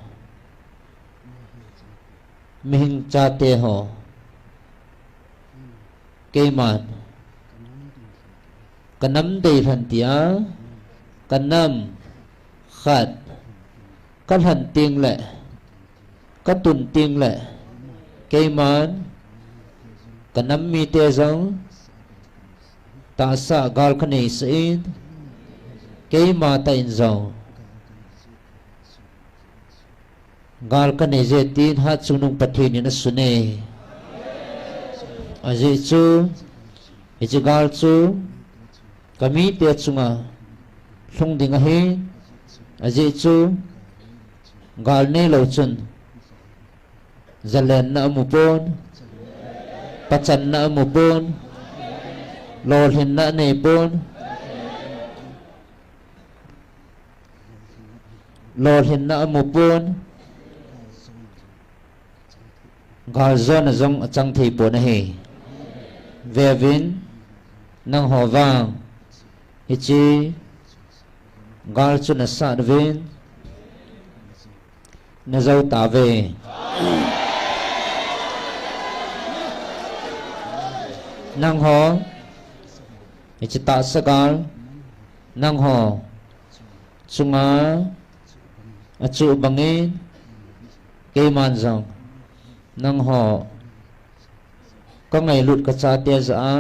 mihing chate ho, keiman kanam deilhen tia, kanam khat kalhen tengle, katun tengle, keiman kanam mite jong tahsa gal kaneisah in, keimatah in jong gal kaneije tin Hatchungnung Pathen in asun e. Ajeh chu hiche gal chu kamite chunga lhung ding ahi. Ajeh chu gal neilou chun jalenna amupon, pachanna amupon, lolhinna aneipon, lolhinna amupon, galjona jong achang theipon ahi. Veuvin, nangho vang hiche gal chu nasat uvin, najou tauve. Nangho hiche tahsa gal nangho chunga achuh bangin, keiman jong nangho kangailut kachate jah a,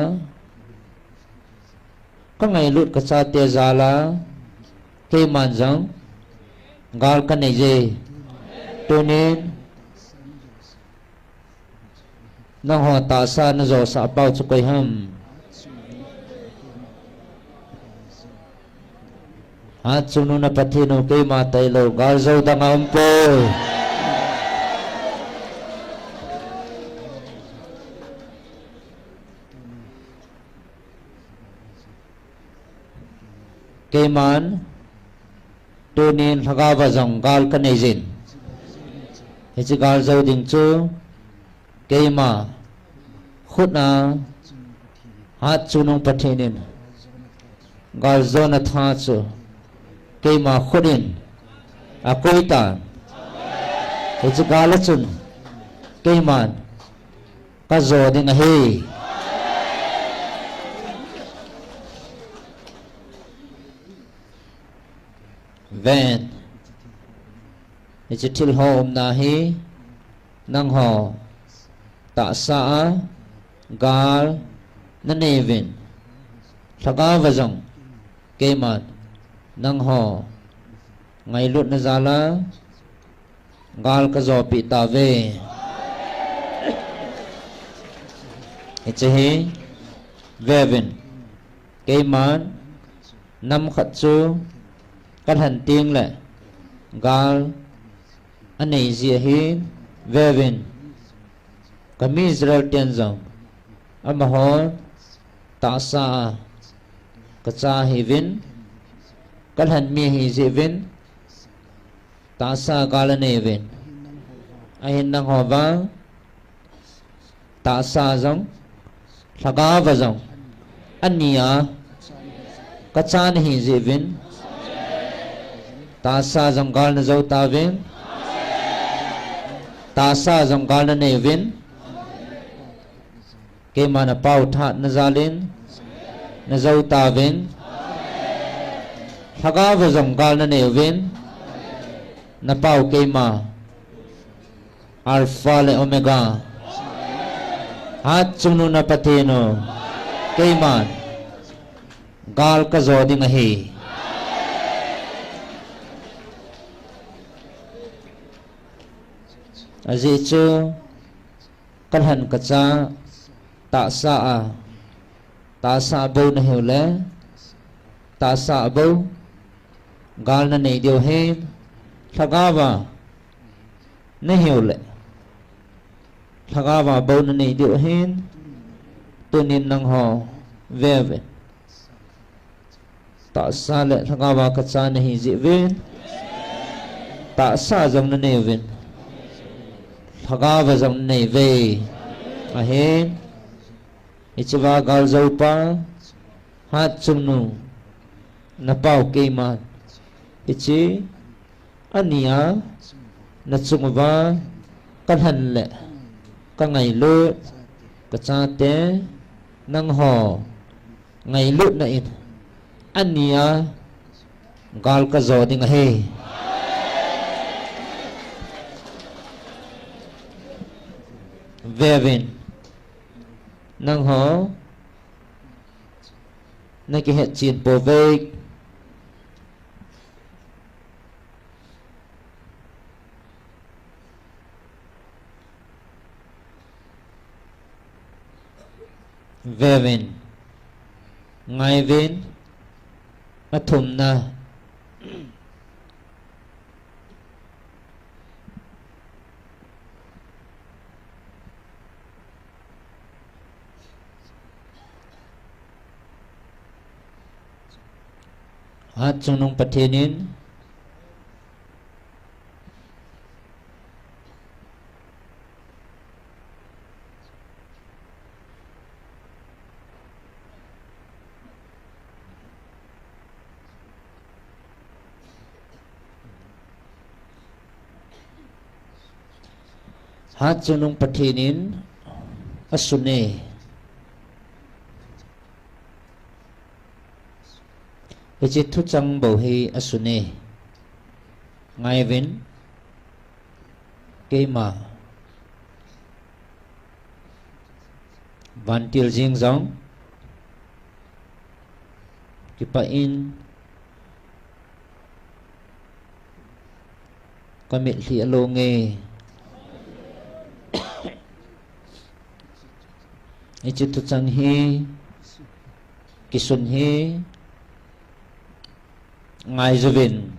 kangailut kachate jal a keiman jong gal kaneije. Tunin nangho tahsa najosah pau chu koi ham? Hatchungnung na Pathen u, keima tailou galjou dang aumpoi. Keiman tunin lhagao va jong gal kaneijin, hiche galjou ding chu keima khut a Hatchungnung Pathen in galjona tha chu keima khut in akoitan. Hiche gal a chun keiman kajo ding ahi. Ven. Hiche thil ho umna hi nangho tahsa a gal nanei uvin, lhagao va jong keiman nangho ngailutna jal a gal kajopi tauve. Hiche hi veuvin, keiman nam khat chu kalhen teng le gal anei jeh ahin, veuvin, kami Israel ten jong amaho tahsa a kacha ahiuvin, kalhen mi ahi jeh uvin, tahsa gal anei uvin, ahin nangho vang tahsa jong, lhagao va jong, ani a kacha nahi jeh uvin, tahsa jong gal najo tauvin, tahsa jong gal nanei uvin, keima napao thahatna jal in najo tauvin, lhagao va jong gal nanei uvin, napao keima Alpha le Omega, Hatchungnung na Pathen u, keiman gal kajo ding ahi. Ajeh chu kalhen kacha tahsa a, tahsa a bou nahiu le, tahsa a bou gal nanei diu ahin, lhagao a nahiu le, lhagao a bou nanei diu ahin, tunin nangho veuvin, tahsa le lhagao a kacha nahi jeh uvin, tahsa jong nanei uvin, lhagao a jong nanei uve. Ahin, hiche va galjou pa, Hatchungnung napao keiman, hiche ani a nachung uva kalhen le kangailut kachate, nangho ngailutna in ani a gal kajo ding ahi. Veuvin, nangho nakihetchen pouve. Veuvin, ngaiyuvin, athumna. Hatchungnung Pathen in Hatchungnung Pathen in asune. Hiche thuchang bou hi asune. Ngaiyuvin, keima vantil jeng jong kipah in kamitlhi along e. Hiche thuchang hi, kisun hi, ngaiyuvin,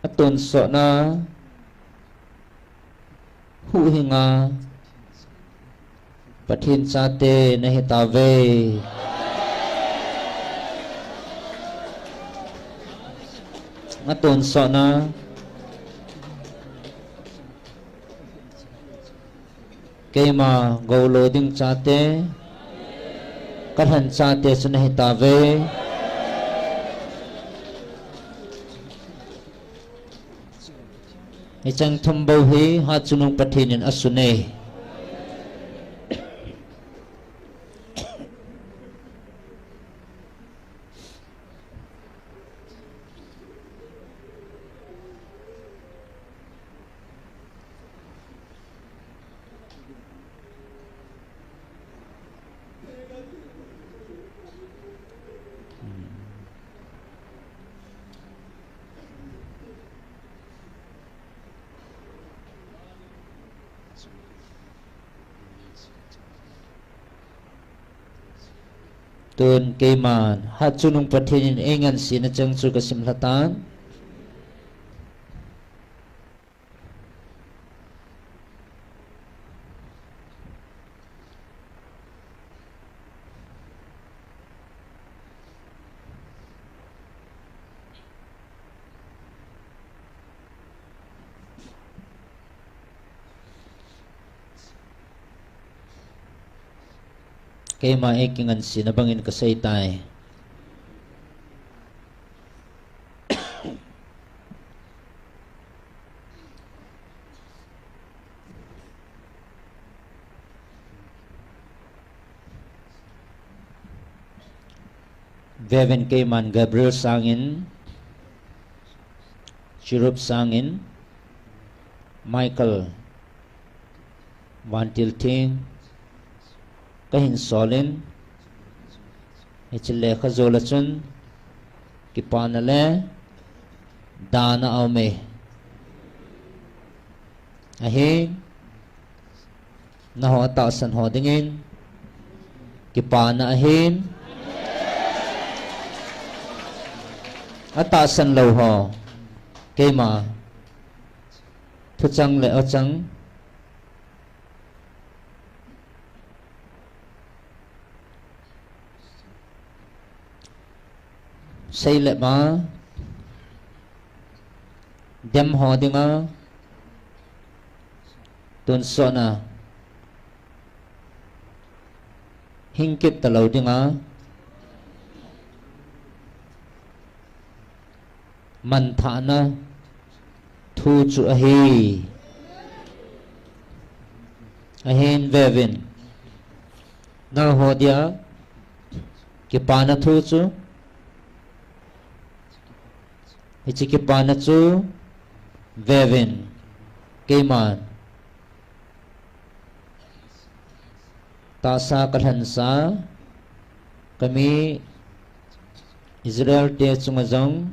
atonsotna huhhinga Pathen chate nahitauve. Atonsotna keima goulo ding chate, kalhen chate chu nahitauve. Hicheng thum bou hi Hatchungnung Pathen in asun e. Tun keiman Hatchungnung Pathen in eingansena cheng chu kasim lhatan. Keima eikingansena bangin kaseitai. Veuvin keiman Gabriel sangin, Cherub sangin, Michael, Vantil Thing, kahin solin, hiche lekhajola chun, kipana le dana aume. Ahin, nangho atahsan ho dingin, kipana ahin, atahsan lou ho, keima, thuchang le ochang, seilep a, dem ho dinga, tonsot na, hingkit talou dinga, manthahna thu chu ahi. Ahin veuvin, nangho dia kipana thu chu, hiche kipana chu veuvin, keiman tahsa kalhansa, kami Israel te chunga jong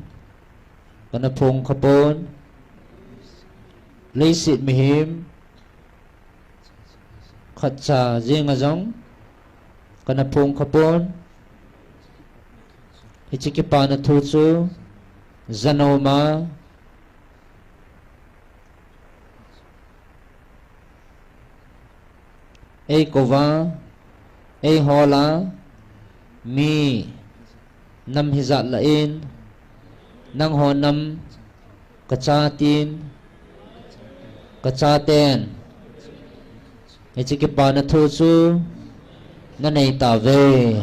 kana phong khapon, leiset mihem khatcha jenga jong kana phong khapon, hiche kipana thu chu, jana uma, eikouva, eihola, mi nam hijat lah in, nangho nam kachatin, kachaten, hiche kipana thu chu nanei tauve.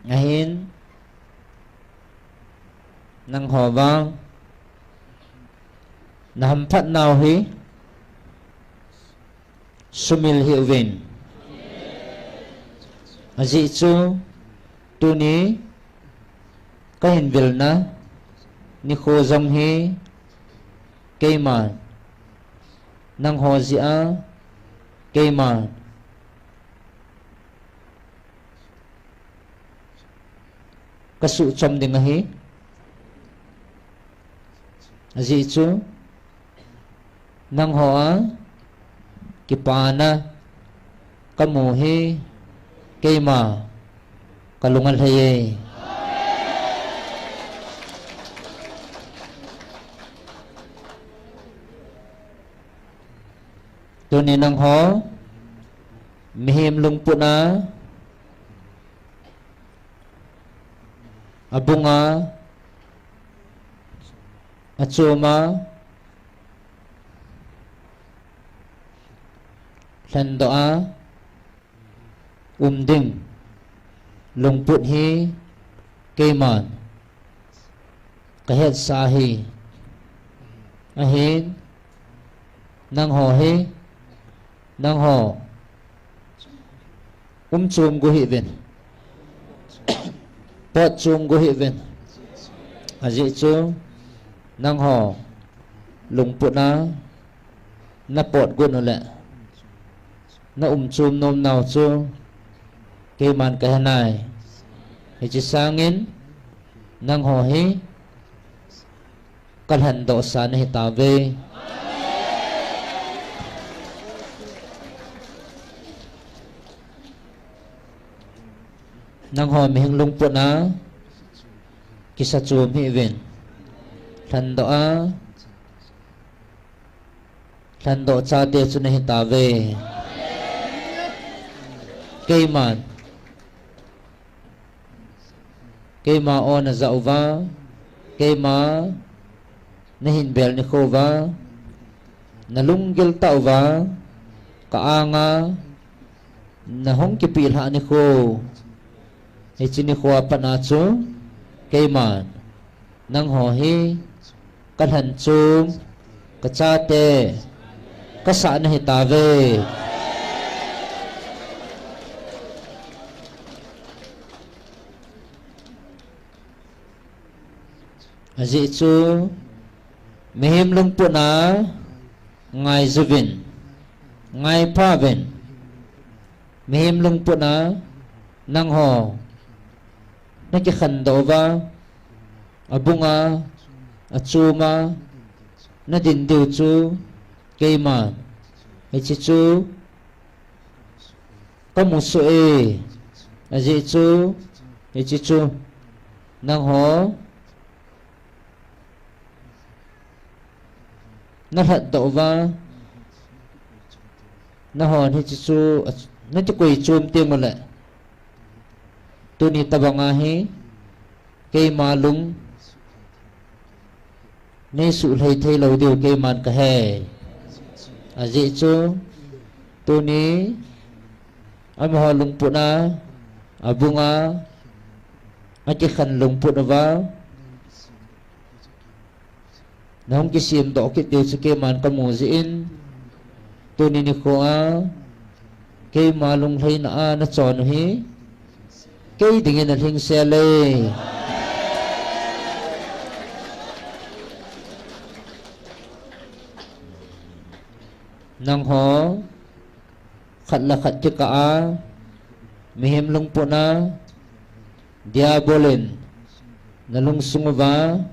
Ahin, nangho vang nahamphat nau hi sumil hih uvin. Ajeh chu tuni kahin vilna nikho jong hi keiman nangho jeh a keiman kasuhchom ding ahi. Ajeh chu nangho a kipana kamu hi keima kalung alhai e. Tuni nangho mihem lungput a, abunga Achom a, lhendoh a, um ding lungput hi keiman kahetsah ahi. Ahin, nangho hi, nangho um chom gu hih uvin, pot chom gu hih uvin. Ajeh chu nangho lungput a napot gu u leh na um chom nom nau chu keiman kahe nai. Hiche sangin nangho hi kalhendoh sa nahi tauve. Nangho mihem lungput a kisa chom hih uvin, lhendoh a, lhendoh chate chu nahi tauve. Keiman, keima o najah uva, keima nahin bel nikho uva, nalunggil tah uva, ka anga nahung kipeh lhah nikho, hiche nikho a pat a chu keiman nangho hi kalhen chom, kachate kasah nahi tauve. Ajeh chu mihem lungput a ngaiju vin, ngaipha uvin. Mihem lungput a nangho nakikhen doh uva, abung a, achom a nadin diu chu keiman hiche chu kamu soh e. Ajeh chu hiche chu nangho nalhat doh uva, nahon hiche chu nakikoi chom teng uleh, tuni tobang a hi keima lung neisuh lhai thei lou diu keiman kahe. Ajeh chu tuni amaho lungput a, abung a, akikhen lungput uva nahung kisem doh kit diu chu keiman kamu jeh in, tuni nikho a keima lunglhaina a nachon u hi kei dingin alhingsel e. Nangho khat le khat kikah a mihem lungput a Diabol in nalungsung uva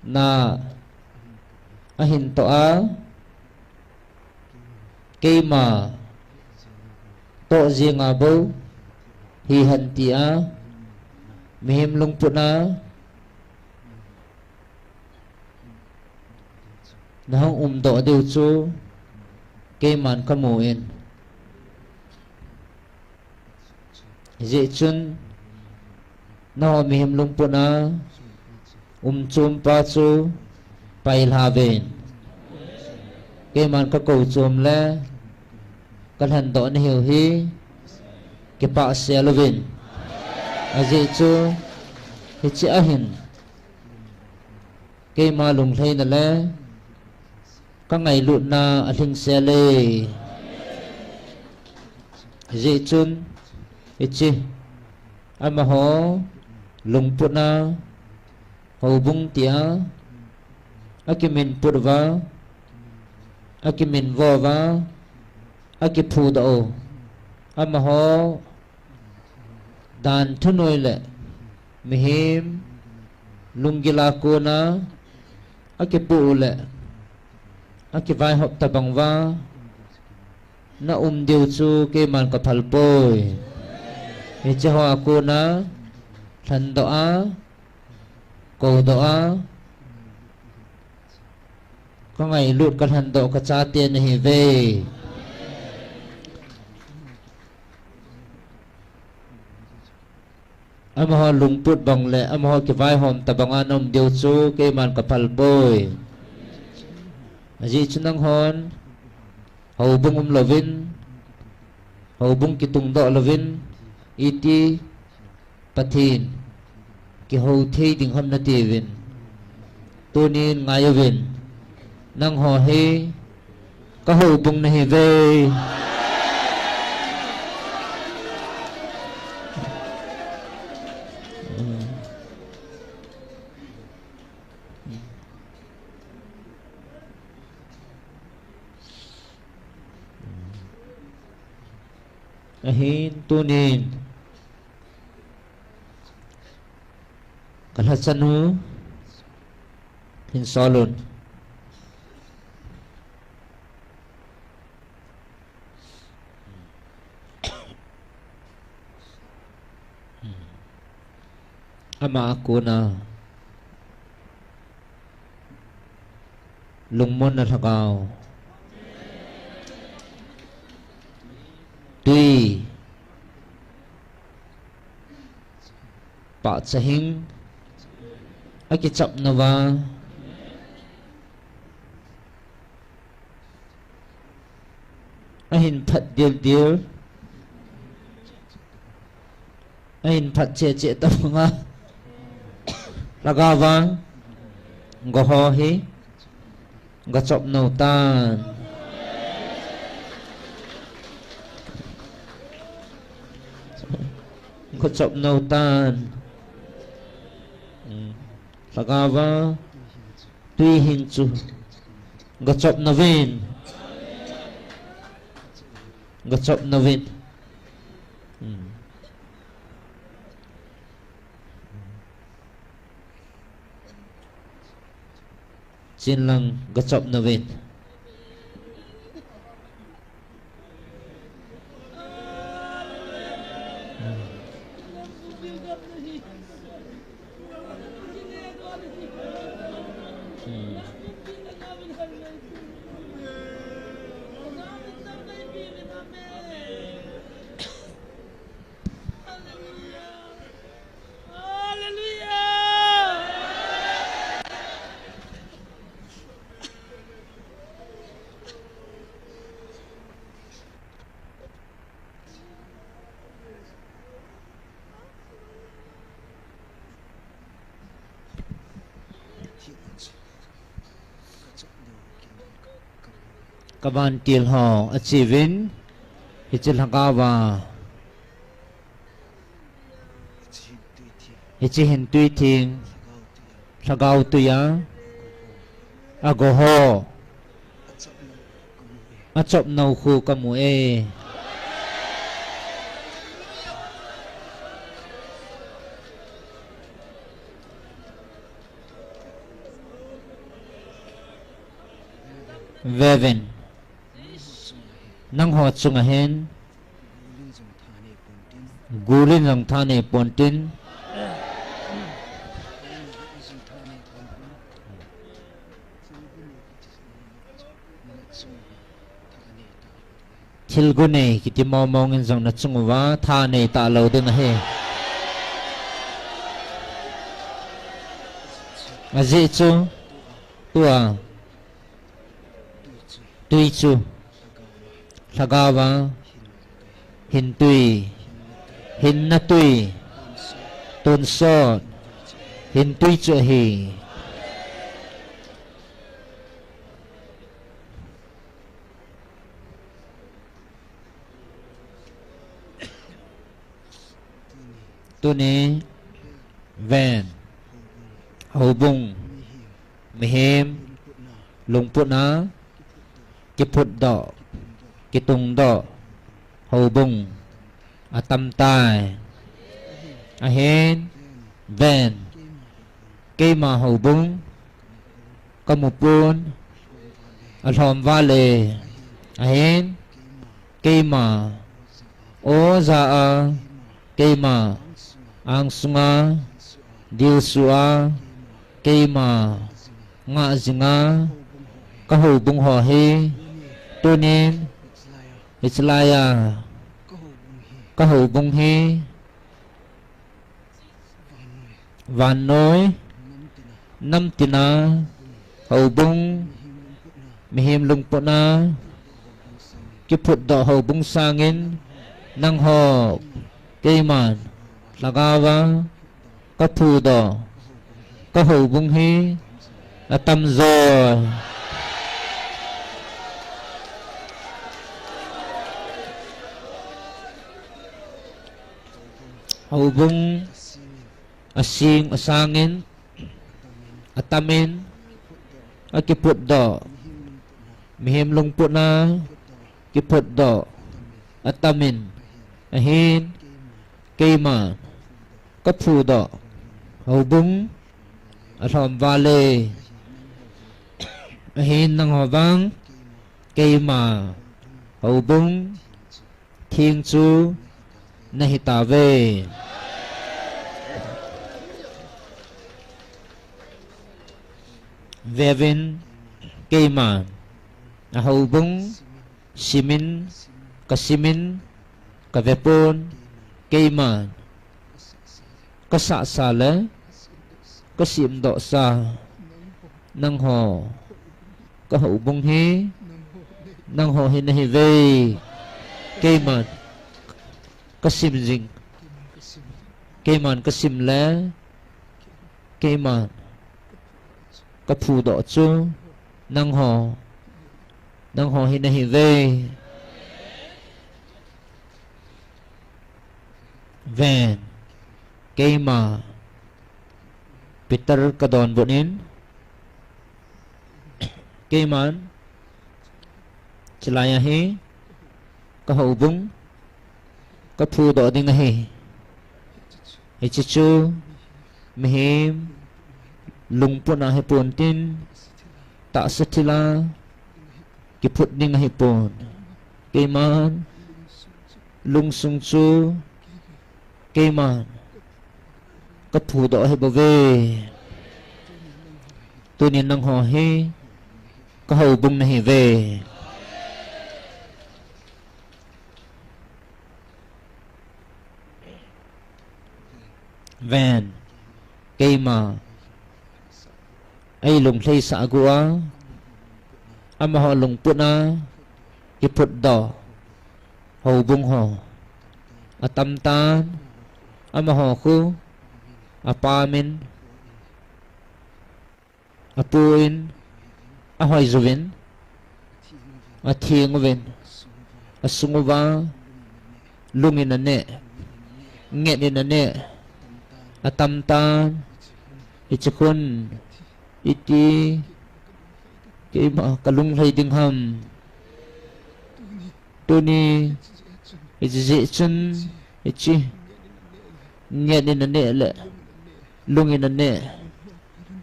na ahin toh a, keima toh jenga bou hihen tia mihem lungput a nahung umdoh diu chu keiman kamu in. Hijeh chun nangho mihem lungput a umchompa chu pailha uvin. Keiman kakou chom le kalhendoh nahiu hi kipah sel uvin. Ajeh chu hiche ahin keima lunglhaina le kangailutna alhingsel e. Hijeh chun hiche amaho lungput a houbung tia akiminput uva, akiminvo uva, akiphudoh u, amaho dan thunoi le mihem lunggil a kona akipoh u le akivaihop tobang uva na um diu chu keiman kaphal poi. Hiche hoa kona lhendoh a, koudoh a, kangailut kalhendoh kachate nahiuve. Amaho lungput bang le amaho kivaihom tobanga na um diu chu keiman kaphal poi. Ajeh chu nanghon houbung um louvin, houbung kitungdoh louvin, iti Pathen kihou thei ding ham natiuvin. Tunin ngaiuvin. Nangho hi ka houbung nahiuve. Ahin tunin ka lhachanu hin solun. Ama a kona lungmonna lhagao, tui, pahcha hing akichapnauva, ahin phat dildil, ahin phat chehcheh tobanga, lhagao vang, goho hi gachop nou tan. Gachop nou tan. Lhagao va tui hing chu gachop nouvin. Gachop nouvin. Chinlang gachop nouvin. Ka vantil ho achiuvin, hiche lhagao va, hiche hin tui theng, lhagao tui a, agoho, achop nou khu kamu e. Vevin. Nangho chunga hin gulin jong thanei pontin. Thil gu nei kiti mongmong in jong nachung uva thanei talou ding ahi. Ajeh chu tua tui chu lhagao va hin tui, hinna tui, tonsot hin tui chu ahi. Tuni ven, houbung, mihem, lungput a kiphutdoh, kitungdoh houbung atamtai. Ahin, ven, keima houbung kamupon, alhom vale. Ahin, keima oja a, keima angsunga dilsu a, keima ngah jinga ka houbung ho hi tunin hichelai a ka houbung hi vannoi namtina houbung Mihem lungputna kiphutdoh houbung sangin nangho keiman lhagaova kaphudoh kahoubung hi atamjo. Houbung asing asangin atamin akiphutdoh mihem lungputna kiphutdoh atamin ahin keima kaphudoh houbung alhom vale. Ahin nangho vang keima houbung theng chu nahitauve. Veuvin, keiman ahoubung simin kasimin kavepon, keiman kasahsa le kasemdohsa nangho kahoubung hi nangho hi nahiuve. Keiman kasim jing, keiman kasim le keiman kaphudoh chu nangho nangho hi nahiuve. Ven, keima Peter kadonbut in, keiman chulai ahi kahoubung kaphudoh ding ahi. Hiche chu mihem lungputna hipon tin, tahsa thila kiphut ding ahipon. Keiman lungsung chu keiman kaphudoh ahibouve. Tunin nangho hi kahoubung nahiuve. Ven, keima eilunglhaisah gu a, amaho lungputna kiphutdoh houbung ho atamtan, amaho khu apa min apu in ahoiuvin, atheng uvin, asung uva lung in aneh, nget in aneh atamtan, hiche khun iti keima kalunglhai ding ham? Tuni hiche jeh chun hiche nget in aneh le lung in aneh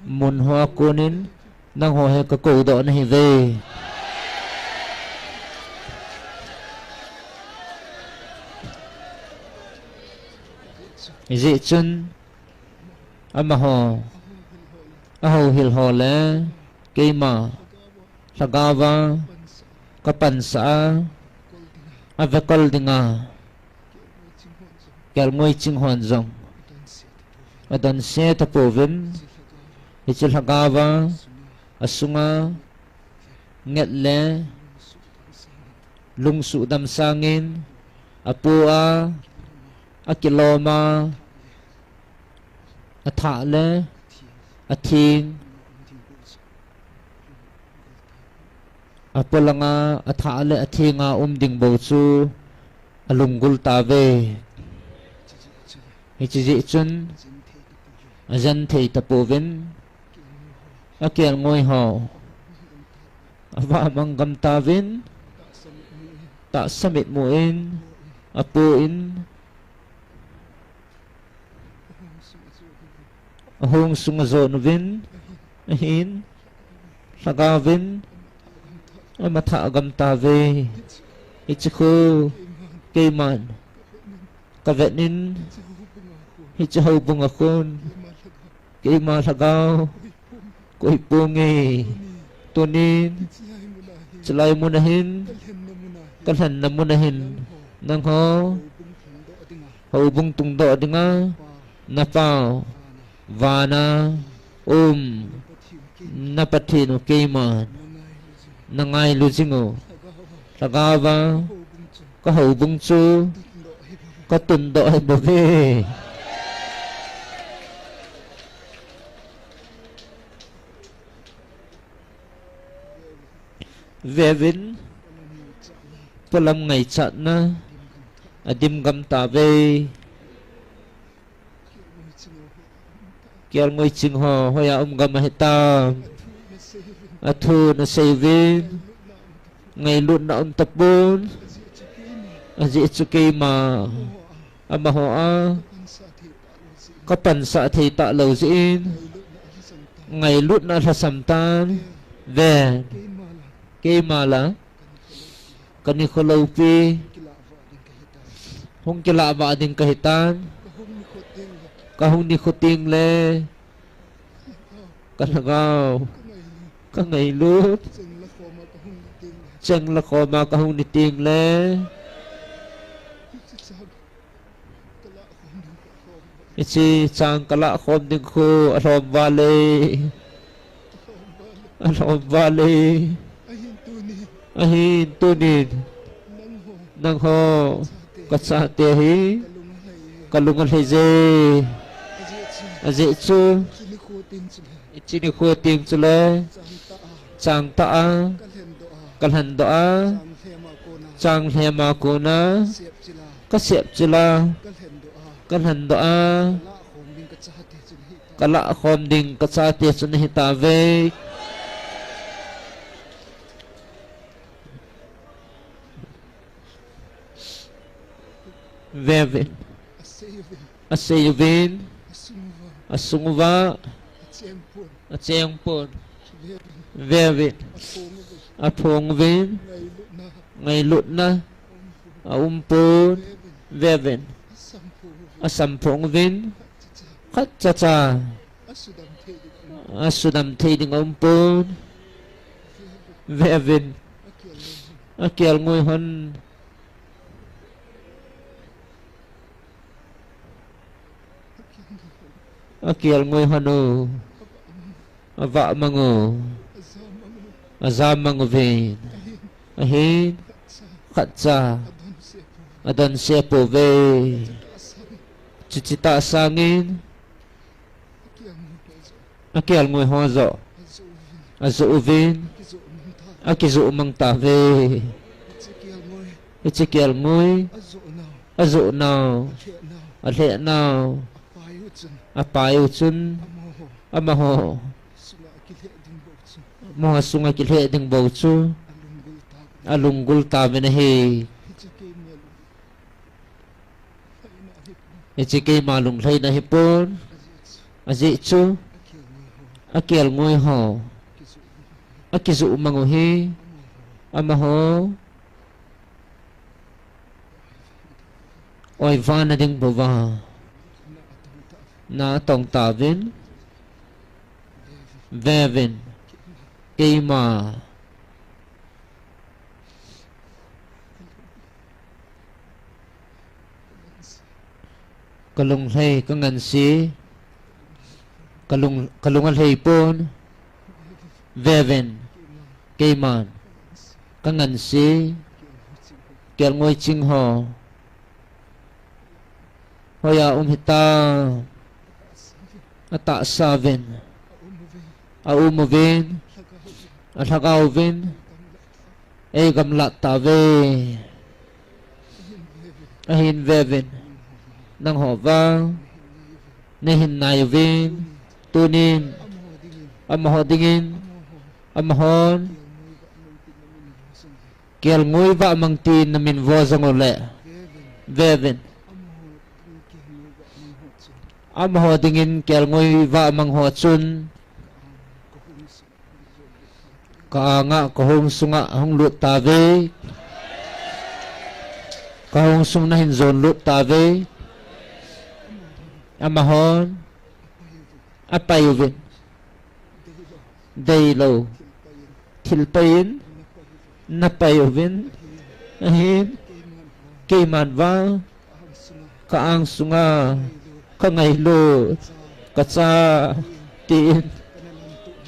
mun hoa konin nangho hi kakoudoh nahiuve. Hijeh chun amaho, ahouhil ho le keima lhagaova kapansah a, avekol dinga kelngoi ching hon jong adonse tapouvin, hiche lhagaova asunga nget le lungsuhdam sangin apoa, akiloma, athah le atheng, apolanga athah le athenga um ding bou chu alunggul tauve. Hiche jeh chun ajen thei tapouvin, akelngoi ho avahmang gam tauvin, tahsa mitmu in apoin, ahung sung ajon uvin, ahin lhagaovin amathah gam tauve. Hiche khu keiman kavet in, hiche houbunga khun keima lhagao koipong e. Tunin chulai muna hin, kalhenna muna hin, nangho houbung tungdoh dinga napao vana um na Pathen u keiman Na ngailu jing u. Lhagao va. Ka houbung chu. Ka tundoh ahi bouve. Vevin. Polam ngaichatna. Adim gam tave. Kelngoi ching ho, hoiya um gam ahitam. Athu nasei uvin. Ngailutna um tapon. Ajeh chu keima. Amaho a. Kapansah thei talou jeh in. Ngailutna alhasam tan. Ve. Keima la. Kanikho loupi. Hung kilah vah ding kahitan. Kahung nikho teng le. Kalhagao. Kangailut. Cheng la khoma kahung ni teng le. Hiche chang kalah khom ding khu alhom vale. Alhom vale. Ahin tunin. Nangho. Kachate hi. Kalung alhai je. Ajeh chu. Hiche nikho teng chule. Chang tah a. Kalhendoh a. Chang lhema kona. Kasep chila. Kalhendoh a. Kalhendoh a. Kalah khom ding kachate chu nahi tave. Vevin. Asei uvin. Asung uva. Acheng pon. Vevin. Aphong uvin. Ngailutna. Aum pon. Vevin. Asamphong uvin. Khatcha cha. Asudam thei ding aum pon. Vevin. Akelngoi hon. Akelngoi hon u. Avah mang u. Aja mang uvin. Ahin. Khatcha. Adonse pouve. Chuche tah sangin. Akelngoi ho joh. Ajoh uvin. Akijoh mang tave. Hiche kelngoi. Ajoh nau. Alheh nau. Apai u chun. Amaho. Amaho sunga kilheh ding bou chu. Alunggul tauvin ahi. Hiche keima lunglhaina hipon. Ajeh chu. Akelngoi ho. Akijoh mang u hi. Amaho. Oivana ding bouva. Na atong tauvin. Vevin. Keima. Kalunglhai, kanganse. Kalung, kalung alhai pon. Vevin. Keiman. Kanganse. Kelngoi ching ho. Hoiya um hitam. Atahsa uvin. Aum uvin. Alhagao uvin. Eigamlat tauve. Ahin vevin. Nangho vang. Nahin nai uvin. Tunin. Amaho dingin. Amahon. Kelngoi vahmang tin namin vo jong uleh. Vevin. Amaho dingin kelngoi vahmang ho chun. Ka anga kahong sunga hung lut tauve. Kahong sung nahin jon lut tauve. Amahon. Apai uvin. Deilou. Thilpaiyin. Napai uvin. Ahin. Keiman vang. Ka ang sunga. Kangailut. Kacha. Tin.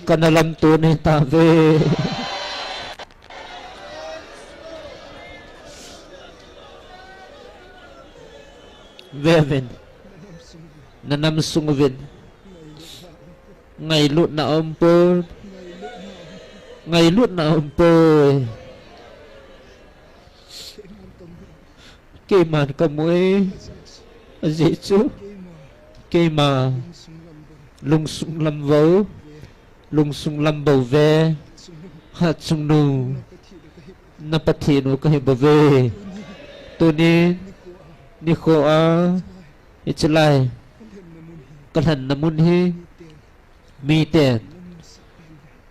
Kana lamto nei tauve. Vevin. Nanam sung uvin. Ngailutna aumpon. Ngailutna aumpoi. Keiman kamu e. Ajeh chu keima lungsung lam bou, lungsung lam bou ve. Hatchungnung, na Pathen u kahi bouve. Tunin nikho a, hichelai kalhenna mun hi miten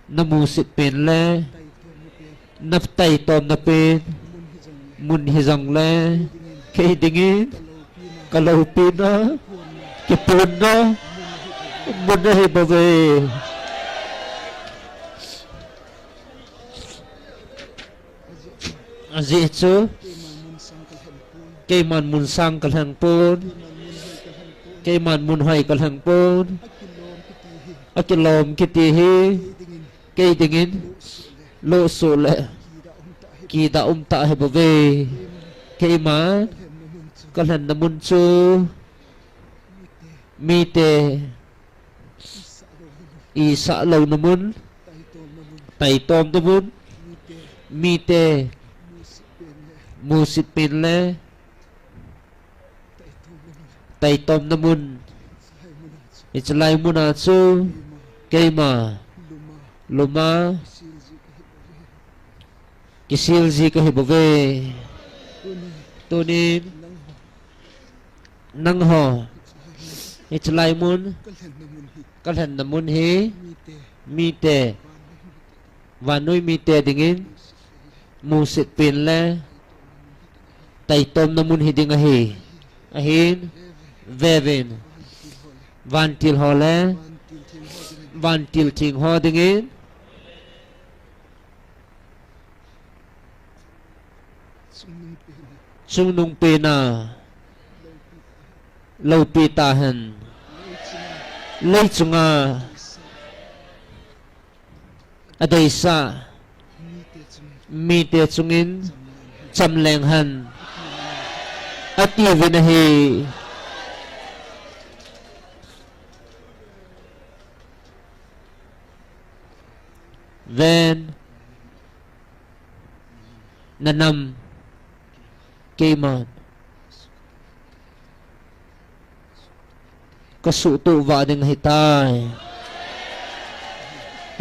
namusit pen le nataitomna pen mun hijongle, kei dingin kaloupina, kiphonna mun ahi bouve. Ajeh chu keiman mun sang kalheng pon, keiman mun hoi kalheng pon. Akilom kiti hi kei dingin lohsuh le kida umtah ahi bouve. Keiman kalhenna mun chu mite isah louna mun, taitomna mun, mite musit pen le taitomna mun, hichelai muna chu keima luma kisil ji kahi bouve. Tunin nangho, hichelai mun kalhenna mun hi mite, vannoi mite dingin musit pen le taitomna mun hiding ahi. Ahin, vevin, vantil ho le vantil theng ho dingin chungnung pena loupi tahen. Leichunga adeisah mite chungin chamleng hen, atiuvin ahi. Ven, nanam keiman kasuhtoh vah ding ahitai.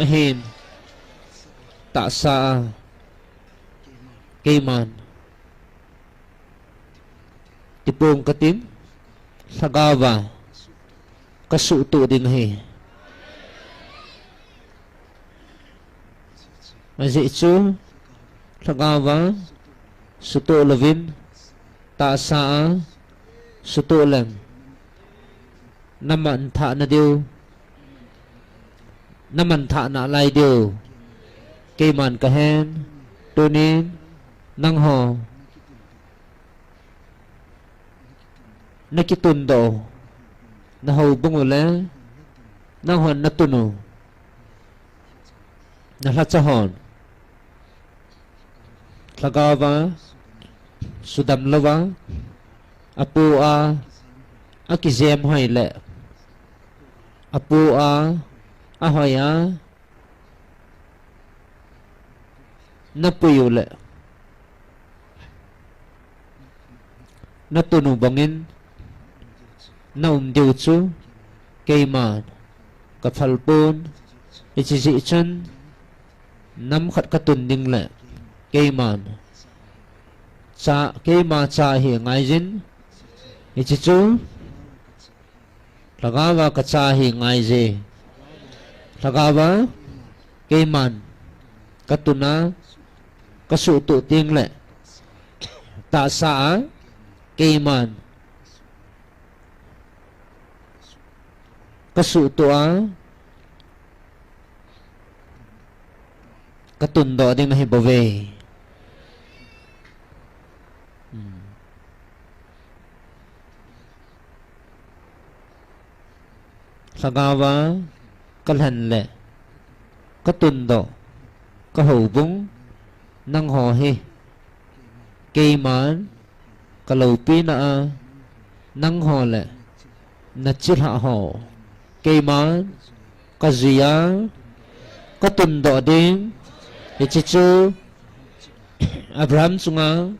Ahin, tahsa a keiman tipong katin, lhagaova kasuhtoh ding ahi. Ajeh chu lhagaova sutoh louvin, tahsa a sutoh leng namanthah nadiu, namanthah nalai diu keiman kahen. Tunin nangho nakitundoh u, nahoubung u le nanghon natun u, nalhacha hon lhagaova sudam louva, apoh a akijem hoi le apoh a ahoi a napui u le natun u bangin naum diu chu keiman kaphal pon. Hiche jeh chun nam khat katun ding le keiman cha, keima cha ahi ngaijin, hiche chu lhagaova kacha ahi ngaije. Lhagaova keiman katun a kasuhtoh tengle tahsa a keiman kasuhtoh a katundoh ding ahibouve. Lhagaova kalhen le katundoh kahoubung nangho hi keiman kaloupina a nangho le nachilhah ho keiman kajuiya katundoh ding. Hiche chu Abraham chunga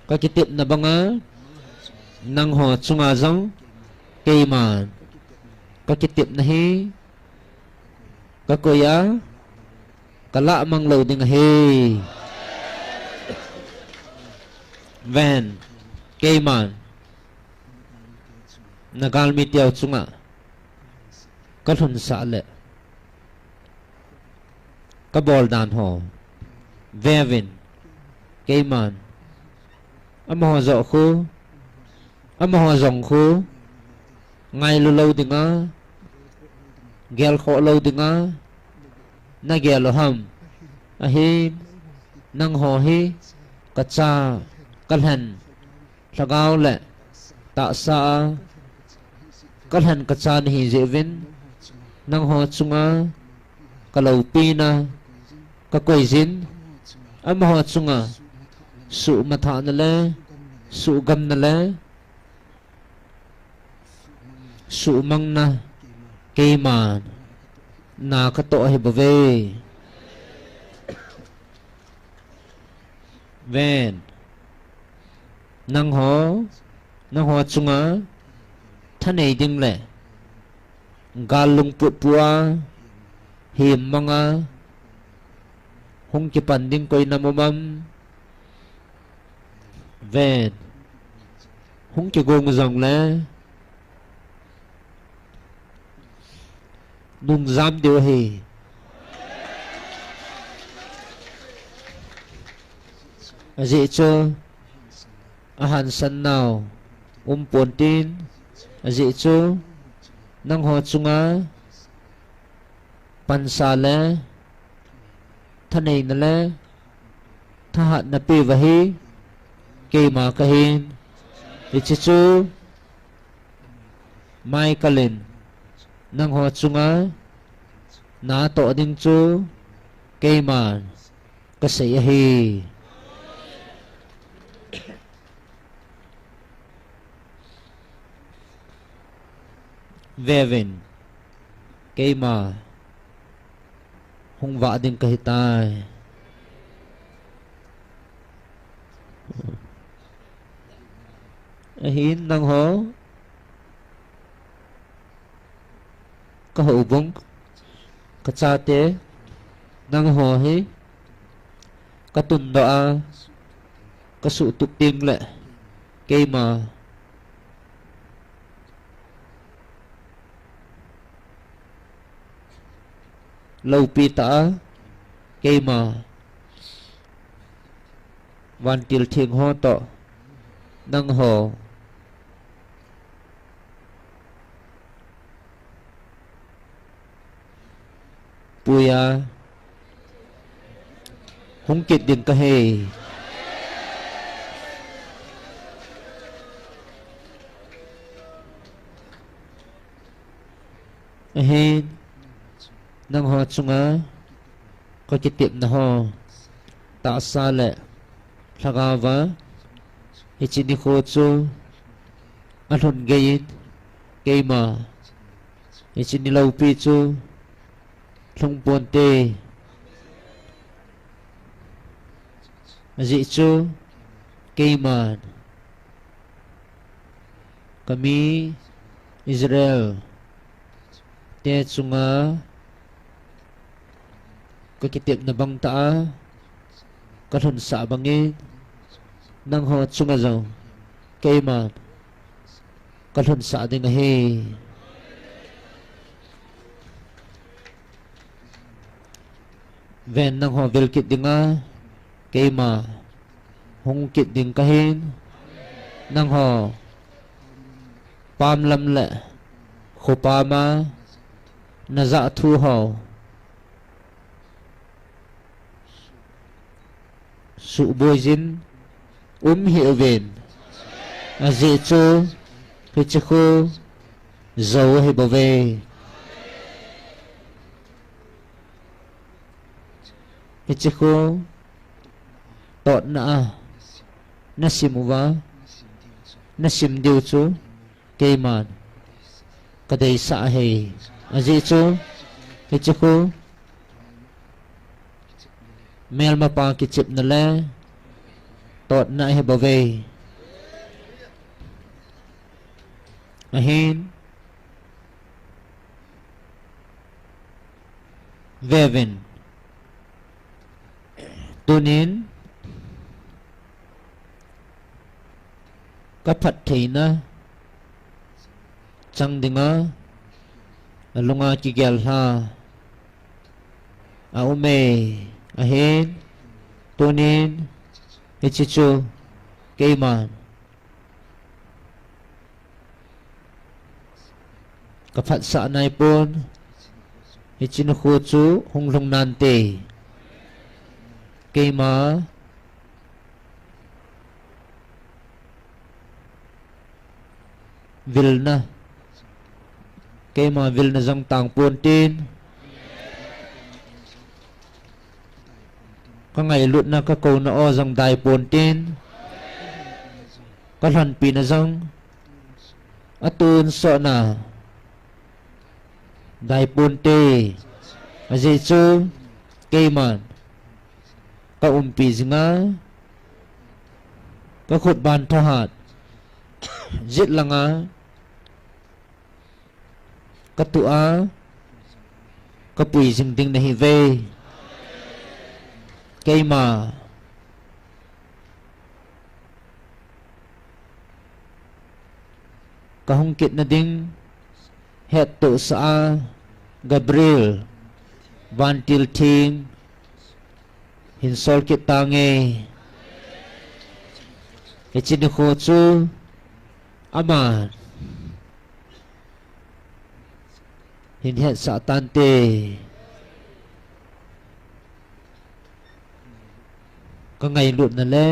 kakitepna banga nangho chunga jong keiman kakitepna hi kakoi a, kalahmang lou ding ahi. Ven, keiman nagalmi teu chunga kalhunsah le kabol dan ho veuvin, keiman amaho joh khu, amaho jong khu ngailu lou dinga, gelkhoh lou dinga nagel u ham? Ahin, nangho hi kacha, kalhen, lhagao le tahsa a kalhen kacha nahi jeh uvin, nangho chunga kaloupina kakoijin, amaho chunga suhmathahna le suhgamna le suhmangna keiman na katoh ahi bouve. Ven, nangho, nangho chunga thanei ding le gal lungput pua, hemmanga hung kipan ding koi nam um am? Ven, hung kigong jongle nungjam diu ahi. Ajeh chu ahansan nau umpon tin, ajeh chu nangho chunga pansa le thaneina le thahatna peuva hi keima kahin. Hiche chu Michael in nangho chunga natoh ding chu keiman kasei ahi. Veuvin, keima hung vah ding kahitai. Ahin nangho, kahoubung, kachate, nangho hi katundoh a kasuhtup ding le keima loupi tah a keima vantil theng ho toh nangho puiya hung kit ding kahi. Ahin, nangho chunga kakitepna ho, tahsa le lhagaova hiche nikho chu alhun geiyin, keima hiche ni loupi chu lhung ponte. Ajeh chu keiman kami Israel te chunga kakitepna bang tah a kalhunsah bangin, nangho chunga jong keiman kalhunsah ding ahi. Ven, nangho vil kit dinga keima hung kit ding kahin, nangho pam lam le kho pam a najah thu ho suhboi jin um hih uvin. Ajeh chu hiche khu jou ahi bouve. Hiche khu totna a nasim uva, Nasim diu chu keiman kadeisah ahi. Ajeh chu hiche khu melmapa kichepna le totna ahi bouve. Ahin, veuvin, tunin kaphattheina chang dinga alunga kigel lha aume. Ahin, tunin hiche chu keiman kaphatsah naipon, hiche nikho chu hung lhung nante. Keima vilna, keima vilna jong tangpon tin, kangailutna kakouna o jong daipon tin, kalhonpina jong atonsotna daiponte. Ajeh chu keiman kaumpi jinga kakhut ban thahat jet langa katuh a kapui jing ding nahiuve. Keima kahung kitna ding hettohsah a Gabriel vantil theng hin sol kit tange. Hiche nikho chu aman hin hetsah tante. Kangailutna le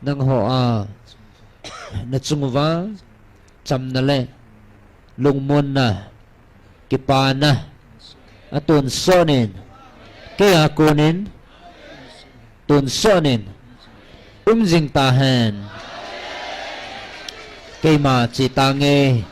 nangho a nachung uva chamna le lungmonna, kipana atonsot in, keija konin tonsot in um jing tahen. Keima che tange.